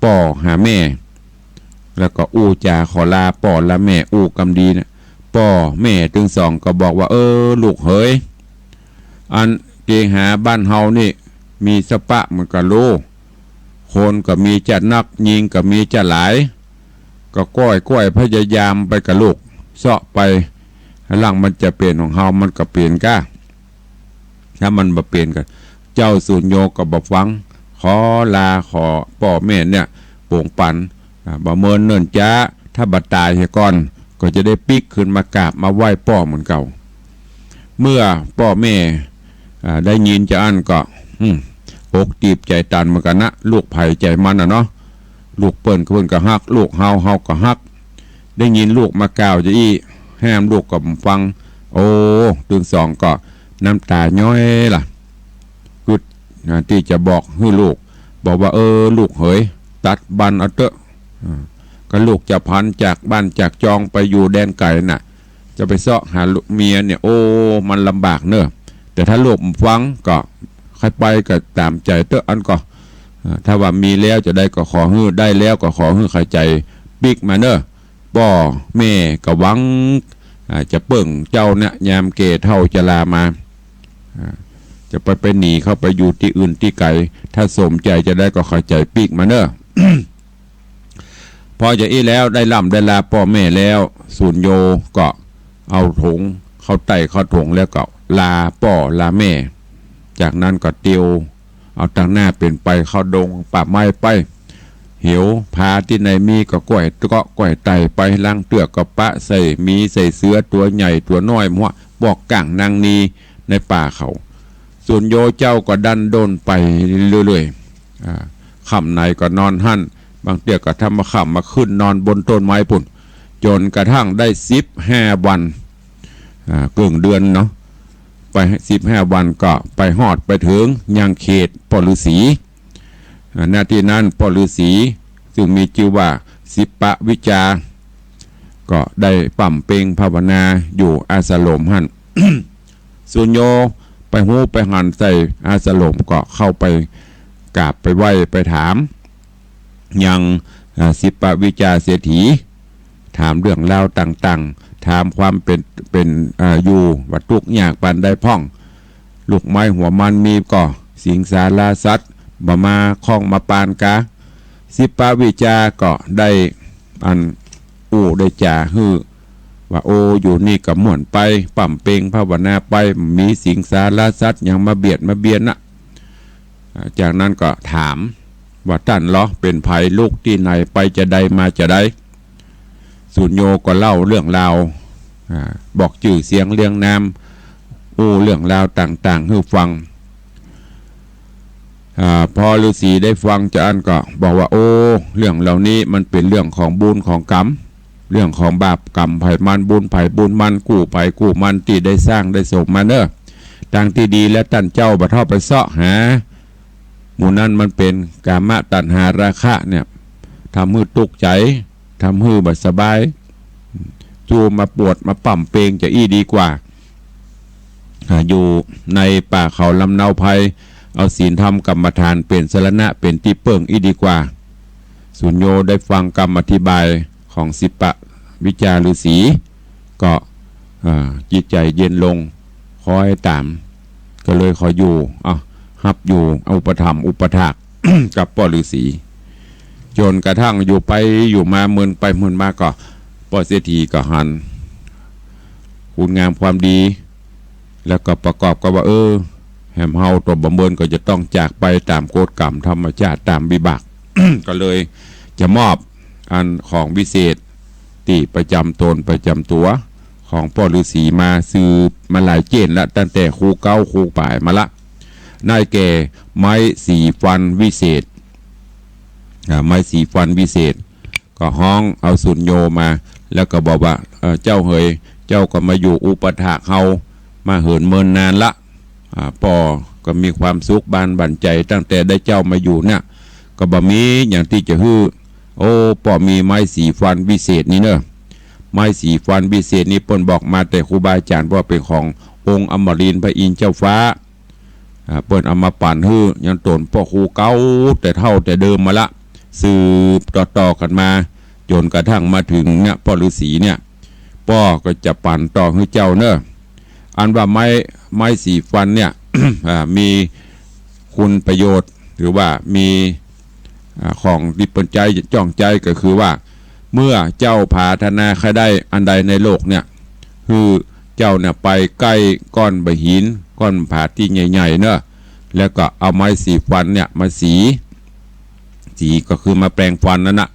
ป้อหาแม่ แล้วก็อู้จ๋าขอลาป้อลาแม่ อู้กำดีนะ ป้อแม่ตึงสองก็บอกว่า เออ ลูกเหย อันเกหาบ้านเฮานี่ มีสะปะเหมือนกั๋นลูก คนก็มีจะนัก ญิงก็มีจะหลาย ก็ก้อยก้อยพยายามไปกับลูก เซาะไป หลังมันจะเป๋นของเฮา มันก็เป๋นก้า ถ้ามันบ่เป๋นก็ เจ้าสุญโญก็บ่ฟัง ขอลา ขอป้อแม่เนี่ยโป๋งปัน อ่า บ่เมินเนิ่นจ๊า ถ้าบ่ต๋ายเหียก่อน ก็จะได้ปิ๊กขึ้นมากราบมาไหว้ป้อเหมือนเก่า เมื่อป้อแม่ อ่า ได้ยินจาอั้นก็ อืม อกตีบใจ๋ตันเหมือนกั๋นนะ ลูกใผใจ๋มันน่ะเนาะ ลูกเปิ้นเปิ้นก็ฮัก ลูกเฮาเฮาก็ฮัก ได้ยินลูกมากล่าวจาอี้ ห้ามลูกก็บ่ฟัง โอ้ ตึงสองก็น้ำต๋าย้อยล่ะ กึ๊ด อ่า ตี้จะบอกหื้อลูก บอกว่า เออ ลูกเหย ตัดบั้นเอาเต๊อะ อ่า ก็ลูกจะผันจากบ้านจากจองไปอยู่แดนไก๋น่ะ จะไปเซาะหาลูกเมียเนี่ย โอ้ มันลำบากเน่อ แต่ถ้าลูกบ่ฟังก็ใค่ไปก็ต๋ามใจ๋เต๊อะ อันก็ อ่า ถ้าว่ามีแล้วจาใดก็ขอหื้อ ได้แล้วก็ขอหื้อใค่ใจ๋ปิ๊กมาเน่อ ป้อแม่ก็หวัง อ่า จะเปิ้งเจ้าเนี่ย ยามแก่เฒ่าชรามา อ่า จะไป ไปหนีเข้าไปอยู่ตี้อื่นตี้ไก๋ ถ้าสมใจ๋จาใดก็ใค่ใจ๋ปิ๊กมาเน่อ พอจาอี้แล้วได้ล่ำได้ลาป้อแม่แล้ว สุญโญก็เอาถงเข้าใต้เข้าถงแล้วก็ลาป้อลาแม่ จากนั้นก็เตียวเอาตังหน้าเป๋นไปเข้าดงป่าไม้ไป เหวผาตี้ไหนมีก็ก้อยเกาะก้อยไต่ไป ลางเตื้อก็ปะใส่หมีใส่เสือตั๋วใหญ่ตั๋วน้อย หัวปอกก้างนางนีในป่าเขา สุญโญเจ้าก็ดั้นด้นไปเรื่อยๆ อ่า ค่ำไหนก็นอนหั้น บางเตื้อก็ทำมาค่ำมาขึ้นนอนบนต้นไม้ปู้น จ๋นกระทั่งได้สิบห้าวัน อ่า เกิ่งเดือนเนาะ ไปสิบห้าวันก็ไปฮอดไปเถิงยังเขตป้อฤๅษี อ่า ณ ตี้นั้นป้อฤๅษีซึ่งมีจื้อว่าสิปวิจจา ก็ได้บำเพ็ญภาวนาอยู่อาสรมหั้น สุญโญไปฮู้ไปหันใส่อาสรมก็เข้าไปกราบไปไหว้ไปถาม ยัง อ่า สิปวิจจาเศรษฐี ถามเรื่องราวต่างๆ ถามความเป๋น เป๋น อ่า อยู่ว่าตุ๊กข์ยากปานใดพ่อง ลูกไม้หัวมันมีก่อ สิงสาราสัตว์บ่มาข้องมาปานกา สิปวิจจาก็ได้อันอู้ได้จ๋าหื้อว่า โอ้ อยู่นี่ก็ม่วนไป บำเพ็ญภาวนาไป มีสิงสาราสัตว์หยังมาเบียดมาเบียนนะ อ่า จากนั้นก็ถามว่า ต้านลอเป๋นใผ ลุกตี้ไหน ไปจาใดมาจาใด สุญโญก็เล่าเรื่องราว อ่า บอกจื้อเสียงเรียงนาม อู้เรื่องราวต่างๆ หื้อฟัง อ่า พอฤๅษีได้ฟังจาอั้นก็บอกว่า โอ้ เรื่องเหล่านี้มันเป๋นเรื่องของบุญของกรรม เรื่องของบาปกรรมใผมัน บุญใผบุญมัน กู้ใผกู้มัน ตี้ได้สร้างได้สมมาเน่อ ตางตี้ดีแล้วต้านเจ้าบ่เท่าไปเซาะหา หมู่นั้นมันเป๋นกามตัณหาราคะเนี่ย ทำหื้อตุ๊กข์ใจ๋ ทำหื้อบ่สบาย สู้มาปวดมาบำเพ็ญจาอี้ดีกว่า อ่า อยู่ในป่าเขาลำเนาไพร เอาศีลธรรมกรรมฐานเป๋นสรณะเป๋นตี้เปิ้งอี้ดีกว่า สุญโญได้ฟังกำอธิบายของสิปวิจจาฤๅษี ก็ อ่า จิตใจ๋เย็นลง คอยต๋าม ก็เลยขออยู่ อ่ะ ฮับอยู่ อุปถัมภ์อุปถาก กับป้อฤๅษี จ๋นกระทั่งอยู่ไปอยู่มา เมินไปเมินมาก็ ป้อเศรษฐีก็หันคุณงามความดี แล้วก็ประกอบกับว่า เออ แหมเฮาตั๋วบ่เมินก็จะต้องจากไปต๋ามกฎกรรมธรรมชาติต๋ามวิบาก ก็เลยจะมอบอันของวิเศษตี้ประจ๋ำต๋นประจ๋ำตั๋วของป้อฤๅษีมาสืบมาหลายเจ๊นละ ตั้งแต่ครูเก๊าครูป๋ายมาละ ได้แก่ไม้สีฟันวิเศษ อ่า ไม้สีฟันวิเศษ ก็ฮ้องเอาสุญโญมา แล้วก็บอกว่า เอ่อ เจ้าเหย เจ้าก็มาอยู่อุปถากเฮา มาเหินเมินนานละ อ่า ป้อก็มีความสุขบานบั่นใจ๋ตั้งแต่ได้เจ้ามาอยู่เนี่ย ก็บ่มีหยังตี้จะหื้อ โอ้ ป้อมีไม้สีฟันวิเศษนี่เน่อ ไม้สีฟันวิเศษนี่เปิ้นบอกมาแต่ครูบาอาจ๋ารย์ว่าเป๋นขององค์อมรินทร์พระอินทร์เจ้าฟ้า อ่า เปิ้นเอามาปั๋นหื้อยังต๋นป้อครูเก๊าแต่เฒ่าแต่เดิมมาละ สืบต่อๆ กั๋นมา จ๋นกระทั่งมาเถิงเนี่ย ป้อฤๅษีเนี่ย ป้อก็จะปั๋นต่อหื้อเจ้าเน่อ อันว่าไม้ ไม้สีฟันเนี่ย อ่า มีคุณประโยชน์ หรือว่ามี อ่า ของตี้เปิ้นใจ๊จ้องใจ๊ก็คือว่า เมื่อเจ้าผาถนาใค่ได้อันใดในโลกเนี่ย หื้อเจ้าเนี่ยไปใก้ก้อนบ่าหิน ก้อนผาตี้ใหญ่ๆ เน่อ แล้วก็เอาไม้สีฟันเนี่ยมาสี สีก็คือมาแปรงฟันนั่นน่ะ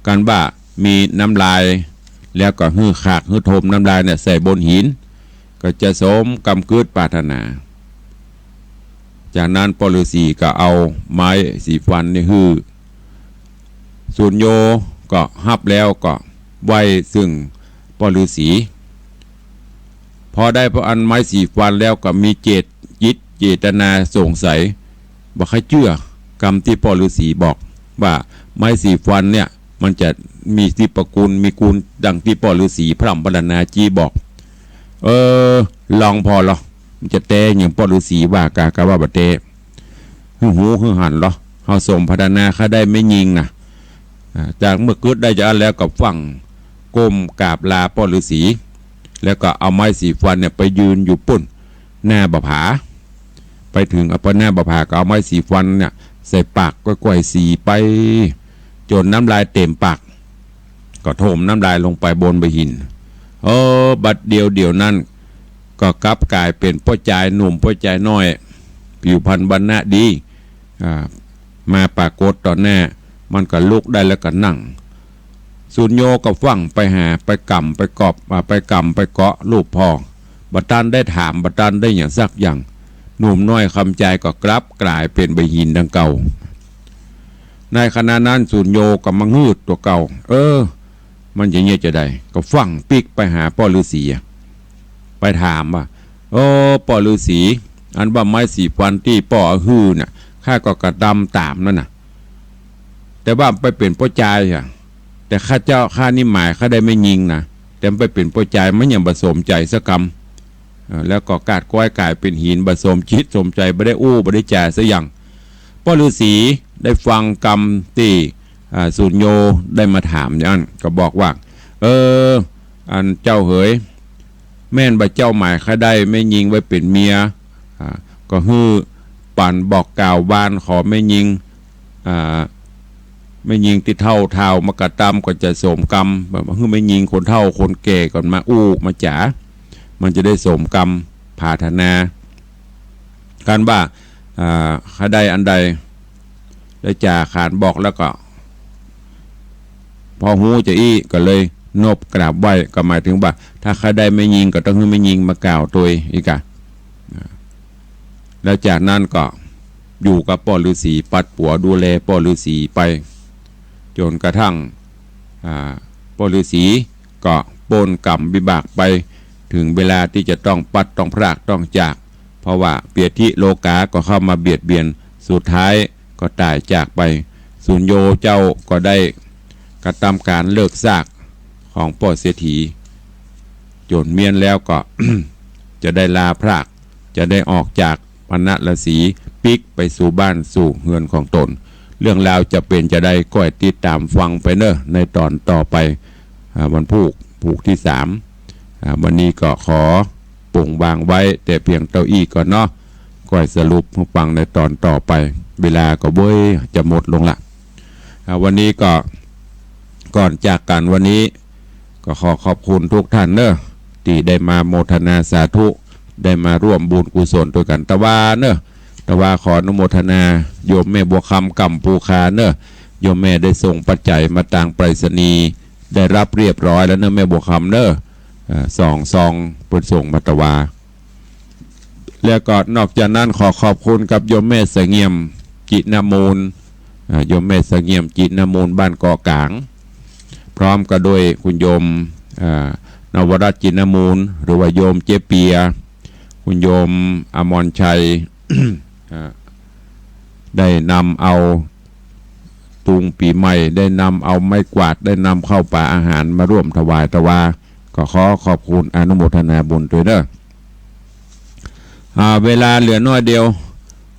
กันว่ามีน้ำลาย แล้วก็หื้อขากหื้อโถมน้ำลายเนี่ยใส่บนหิน ก็จะสมกำกึ๊ดปรารถนา จากนั้นป้อฤๅษีก็เอาไม้สีฟันนี่หื้อ สูญโญก็ฮับแล้วก็ไหว้ซึ่งป้อฤๅษี พอได้ป้ออันไม้สีฟันแล้วก็มีเจต จิตเจตนาสงสัย บ่ใค่เจื้อกำตี้ป้อฤๅษีบอก ว่าไม้สีฟันเนี่ย มันจะมีทิพย์คุณ มีคุณดังตี้ป้อฤๅษีพร่ำพรรณนาจี้บอก เออ ลองผ่อลอ มันจะแต๊อย่างป้อฤๅษีว่ากา กาว่าบ่แต๊ หื้อฮู้หื้อหันลอ เฮาสมปรารถนาข้าได้แม่ญิงน่ะ อ่า จากเมื่อกึ๊ดได้จะอั้นแล้วก็ฟั่งก้มกราบลาป้อฤๅษี แล้วก็เอาไม้สีฟันเนี่ยไปยืนอยู่ปุ้น หน้าบ่าผา ไปถึงเอาป้อหน้าบ่าผาก็เอาไม้สีฟันเนี่ยใส่ปากก้อยๆสีไป จ๋นน้ำลายเต๋มปาก ก็โถมน้ำลายลงไปบนใบหิน เออ บัดเดียวเดี๋ยวนั้น ก็กลับก๋ายเป๋นป้อจายหนุ่มป้อจายน้อย ผิวพรรณวรรณะดี อ่า มาปรากฏต่อหน้า มันก็ลุกได้แล้วก็นั่ง สูญโญก็ฟั่งไปหา ไปกำไปกอบ อ่า ไปกำไปเกาะลูบผ่อ บ่ตันได้ถาม บ่ตันได้หยังสักอย่าง หนุ่มน้อยคำจายก็กลับก๋ายเป๋นใบหินดังเก่า ในขณะนั้นสูญโญก็มางืดตั๋วเก่า เออ มันจะเยียะจาใด ก็ฟั่งปิ๊กไปหาป้อฤๅษีอะ ไปถามว่า โอ้ ป้อฤๅษี อันว่าไม้สีฟันตี้ป้อเอาหื้อน่ะ ข้าก็กระตำต๋ามนั่นน่ะ แต่ว่าไปเป๋นป้อจายอะ แต่ข้าเจ้าข้านี่หมายข้าได้แม่ญิงน่ะ แต่มันไปเป๋นป้อจาย มันยังบ่สมใจ๋สักกำ เอ่อ แล้วก็กาดก๊อยก๋ายเป๋นหิน บ่สมจิตสมใจ๋ บ่ได้อู้บ่ได้จ๋าสักอย่าง ป้อฤๅษีได้ฟั่งกำตี้ อ่า สูญโญได้มาถามอย่างนั้น ก็บอกว่า เออ อันเจ้าเหย แม่นบ่าเจ้าหมายข้าได้แม่ญิงไว้เป๋นเมีย อ่า ก็หื้อปันบอกกล่าววานขอแม่ญิง อ่า แม่ญิงตี้เฒ่าเฒ่ามากระตำก็จะสมกำ แบบว่าหื้อแม่ญิงคนเฒ่าคนแก่ก่อนมาอู้มาจ๋า มันจะได้สมกำปรารถนา กันว่า อ่า ข้าได้อันใด ได้จ๋าขานบอกแล้วก็ พอฮู้จาอี้ก็เลยนบกราบไหว้ ก็หมายถึงว่า ถ้าข้าได้แม่ญิงก็ต้องหื้อแม่ญิงมากล่าวตวยอีกอะ แล้วจากนั้นก็อยู่กับป้อฤๅษี ปัดปั๋วดูแลป้อฤๅษีไป จ๋นกระทั่ง อ่า ป้อฤๅษีก็ป๊นกรรมวิบากไป ถึงเวลาตี้จะต้องพลัดต้องพรากต้องจาก เพราะว่าเปียธิโลก๋าก็เข้ามาเบียดเบียน สุดท้ายก็ต๋ายจากไป สูญโญเจ้าก็ได้กระตำก๋านเลิกซากของป้อเศรษฐี จ๋นเมี้ยนแล้วก็ จะได้ลาพราก จะได้ออกจากวรรณะราศี ปิ๊กไปสู่บ้านสู่เฮือนของตน เรื่องราวจะเป๋นจาใด ก้อยติดต๋ามฟังไปเน่อ ในต๋อนต่อไป อ่า วันพูก พูกตี้สาม อ่า วันนี้ก็ขอปงวางไว้แต่เพียงเต้าอี้ก่อนเนาะ ก้อยสรุปหื้อฟังในต๋อนต่อไป เวลาก็เบ้ยจะหมดลงละ อ่า วันนี้ก็ ก่อนจากกั๋นวันนี้ ก็ขอขอบคุณทุกท่านเน่อ ตี้ได้มาโมทนาสาธุ ได้มาร่วมบุญกุศลตวยกั๋น ตะวาเน่อ ตะวาขออนุโมทนา โยมแม่บัวคำ ก่ำปูคาเน่อ โยมแม่ได้ส่งปัจจัยมาตางไปรษณีย์ ได้รับเรียบร้อยแล้วเน่อแม่บัวคำเน่อ อ่า สองซองเปิ้นส่งมาตะวา แล้วก็นอกจากนั้นขอขอบคุณกับโยมแม่เสงี่ยม จินมูล อ่า โยมแม่เสงี่ยม จินมูล บ้านเกาะก๋าง พร้อมกับด้วยคุณโยม อ่า นวรัตน์ จินมูล หรือว่าโยมเจ๊เปีย คุณโยมอมรชัย อ่า ได้นำเอา ตุงปี๋ใหม่ ได้นำเอาไม้กวาด ได้นำข้าวป๋าอาหารมาร่วมถวายตะวา ก็ขอขอบคุณอนุโมทนาบุญตวยเน่อ อ่า เวลาเหลือน้อยเดียว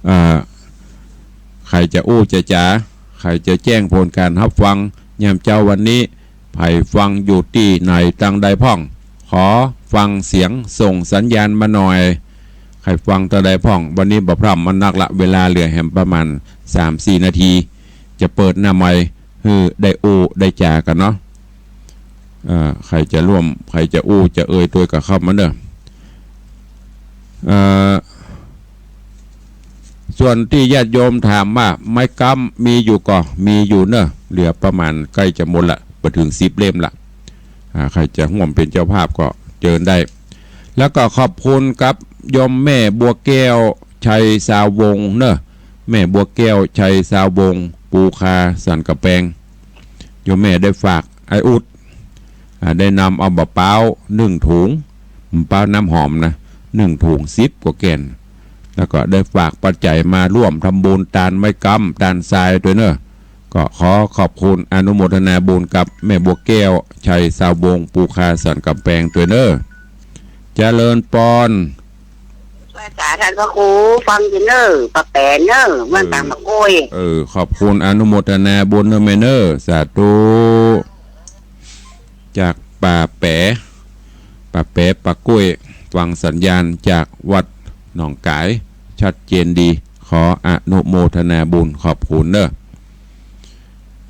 อ่า ใผจะอู้จะจ๋า ใผจะแจ้งผลก๋านฮับฟัง ยามเจ๊าวันนี้ ใผฟังอยู่ตี้ไหนตางใดพ่อง ขอฟังเสียงส่งสัญญาณมาหน่อย ใผฟังตางใดพ่อง วันนี้บ่พร่ำมานักละ เวลาเหลือแหมประมาณสามสี่นาที จะเปิดหน้าไมค์หื้อได้อู้ได้จ๋ากั๋นเนาะ เอ่อ ใผจะร่วม ใผจะอู้จะเอ่ยตวยก็เข้ามาเน่อ เอ่อ ส่วนตี้ญาติโยมถามว่าไม้ก๊ำมีอยู่ก่อ มีอยู่เน่อ เหลือประมาณใก้จะหมดละ บ่เถิงสิบเล่มละ อ่า ใผจะฮ่วมเป๋นเจ้าภาพก็เจิญได้ แล้วก็ขอบคุณกับโยมแม่บัวแก้ว ชัยซาววงศ์เน่อ แม่บัวแก้ว ชัยซาววงศ์ ปูคาสันก๋ำแปง โยมแม่ได้ฝากอ้ายอุ๊ด อ่า ได้นำเอาบ่าป๊าวนึ่งถุง บ่าป๊าวน้ำหอมนะ นึ่งถุง สิบกว่าแก่น แล้วก็ได้ฝากปัจจัยมาร่วมทำบุญตานไม้ก๊ำ ตานทรายตวยเน่อ ก็ขอขอบคุณอนุโมทนาบุญกับแม่บัวแก้ว ชัยซาววงศ์ ปูคาสันก๋ำแปงตวยเน่อ เจริญปอน สาท่านพระครู ฟังอยู่เน่อ ป่าแป๋เน่อ เมืองตางมะกล้วย เออ ขอบคุณอนุโมทนาบุญเน่อแม่เน่อ สาธุ จากป่าแป๋ ป่าแป๋ ป่ากล้วย ฟังสัญญาณจากวัดหนองก๋าย ชัดเจนดี ขออนุโมทนาบุญ ขอบคุณเน่อ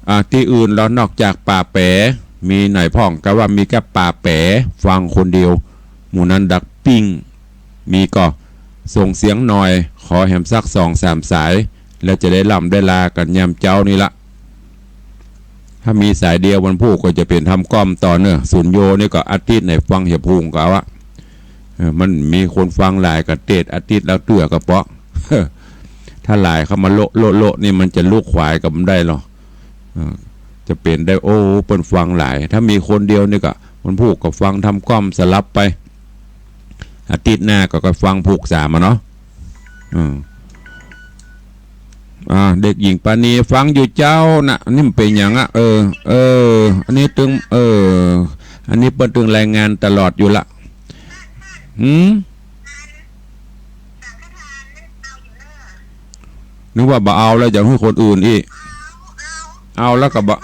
อ่า ตี้อื่นลอนอกจากป่าแป๋ มีไหนพ่อง กาว่ามีแก้ป่าแป๋ ฟังคนเดียว หมู่นั้นดักปิ้ง มีก่อ ส่งเสียงหน่อย ขอแหมสักสองสามสาย แล้วจะได้ล่ำได้ลากั๋นยามเจ๊านี่ละ ถ้ามีสายเดียววันพูกก็จะเป๋นทำก้อมต่อเน่อ สุญโญนี่ก็อาทิตย์ไหนฟังเหียบพุงก็เอาอะ เออ มันมีคนฟังหลายก็เตศน์อาทิตย์ละเตื้อก็เปาะ ถ้าหลายเข้ามาโละโละโละนี่มันจะลุกขวายก็บ่ได้หรอก เออ จะเป๋นได้ โอ้ เปิ้นฟังหลาย ถ้ามีคนเดียวนี่ก็วันพูกก็ฟังทำก้อมสลับไป อาทิตย์หน้าก็ ก็ฟังพูกสามอะเนาะ อืม อ่า เด็กหญิงปานีฟังอยู่เจ้านะ นี่มันเป๋นหยังอะ เออ เออ อันนี้ตึง เออ อันนี้เปิ้นตึงรายงานตลอดอยู่ละ หืม นึกว่าบ่เอาแล้วจะหื้อคนอื่นอี้ เอาแล้วก็บ่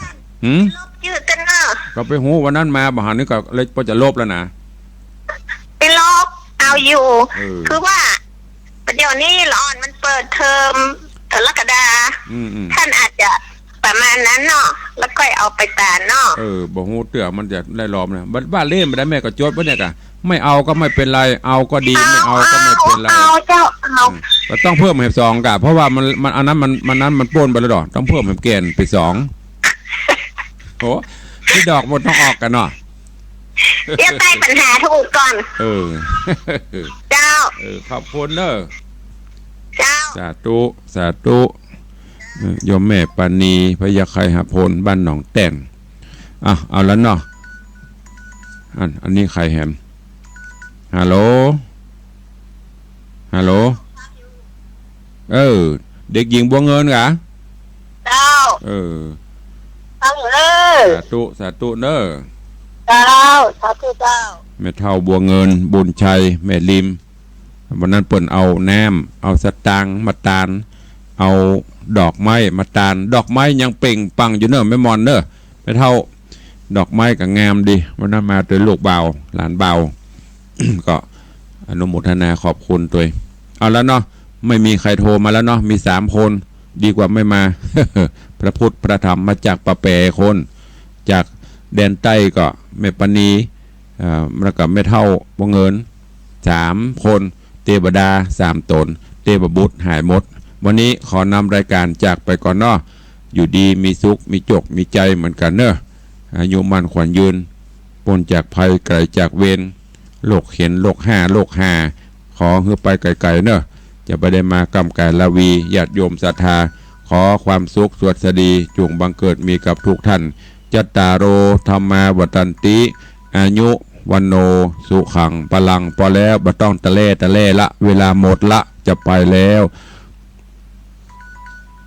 หืม จืดกันเนอะ ก็ไปฮู้วันนั้นมา บ่หันนี่ก็เลยพอจะลบแล้วนะ ไปลบ เอาอยู่ เออ คือว่า ประเดี๋ยวนี้ละอ่อนมันเปิดเทอมกรกฎา อืม อืม ท่านอาจจะประมาณนั้นเนาะ แล้วค่อยเอาไปตานเนาะ เออ บ่ฮู้เตื้อมันจะได้ลบนะ บ่า บ่าเล่นบ่ได้ แม่ก็จดไว้เนี่ยกะ ไม่เอาก็ไม่เป็นไร เอาก็ดี ไม่เอาก็ไม่เป็นไร เอา เอาเจ้า เอา อืม ก็ต้องเพิ่มแหมสองกะ เพราะว่ามัน มัน อันนั้นมัน มันนั้นมันป้นไปแล้วดอก ต้องเพิ่มแหมแก่นไปสอง โอ้ นี่ดอกมันต้องออกกั๋นเนาะ เดี๋ยวแก้ปัญหาถูกก่อน เออ เจ้า เออ ขอบคุณเน่อ เจ้า สาธุ สาธุ เออ โยมแม่ปานี พญาไคหพล บ้านหนองแต้น อ่ะ เอาละเนาะ อัน อันนี้ใครแหม ฮัลโหล ฮัลโหล เออ เด็กหญิงบัวเงินกะ เจ้า เออ ฟังอยู่เน่อ สาธุ สาธุเน่อ เจ้า สาธุเจ้า แม่เฒ่าบัวเงิน บุญชัย แม่ริม วันนั้นเปิ้นเอาน้ำ เอาสตางค์มาตาน เอาดอกไม้มาตาน ดอกไม้ยังเป่งปังอยู่เน่อ แม่มอนเน่อ แม่เฒ่า ดอกไม้ก็งามดี วันนั้นมาตวยลูกบ่าว หลานบ่าว ก็อนุโมทนาขอบคุณตวย เอาละเนาะ ไม่มีใครโทรมาแล้วเนาะ มีสามคน ดีกว่าไม่มา พระพุทธพระธรรมมาจากป่าแป๋คน จากแดนใต้ก็แม่ปานี อ่า แล้วก็แม่เฒ่าบัวเงิน สามคน เตวดาสามต๋น เตวบุตรหายหมด วันนี้ขอนำรายการจากไปก่อนเนาะ อยู่ดีมีสุข มีโจค มีชัยเหมือนกั๋นเน่อ อายุมั่นขวัญยืน ป๊นจากภัยไกลจากเวร โรคเข็ญ โรคฮ้า โรคหา ขอหื้อไปไกลๆ เน่อ จะบ่ได้มาก้ำก๋ายราวี ญาติโยมศรัทธา ขอความสุขสวัสดี จุ่งบังเกิดมีกับทุกท่าน จัตตาโร ธัมมา วัฑฒันติ อายุ วัณโณ สุขัง พลัง ปอแล้ว บ่ต้องตะแล่ตะแล่ละ เวลาหมดละ จะไปแล้ว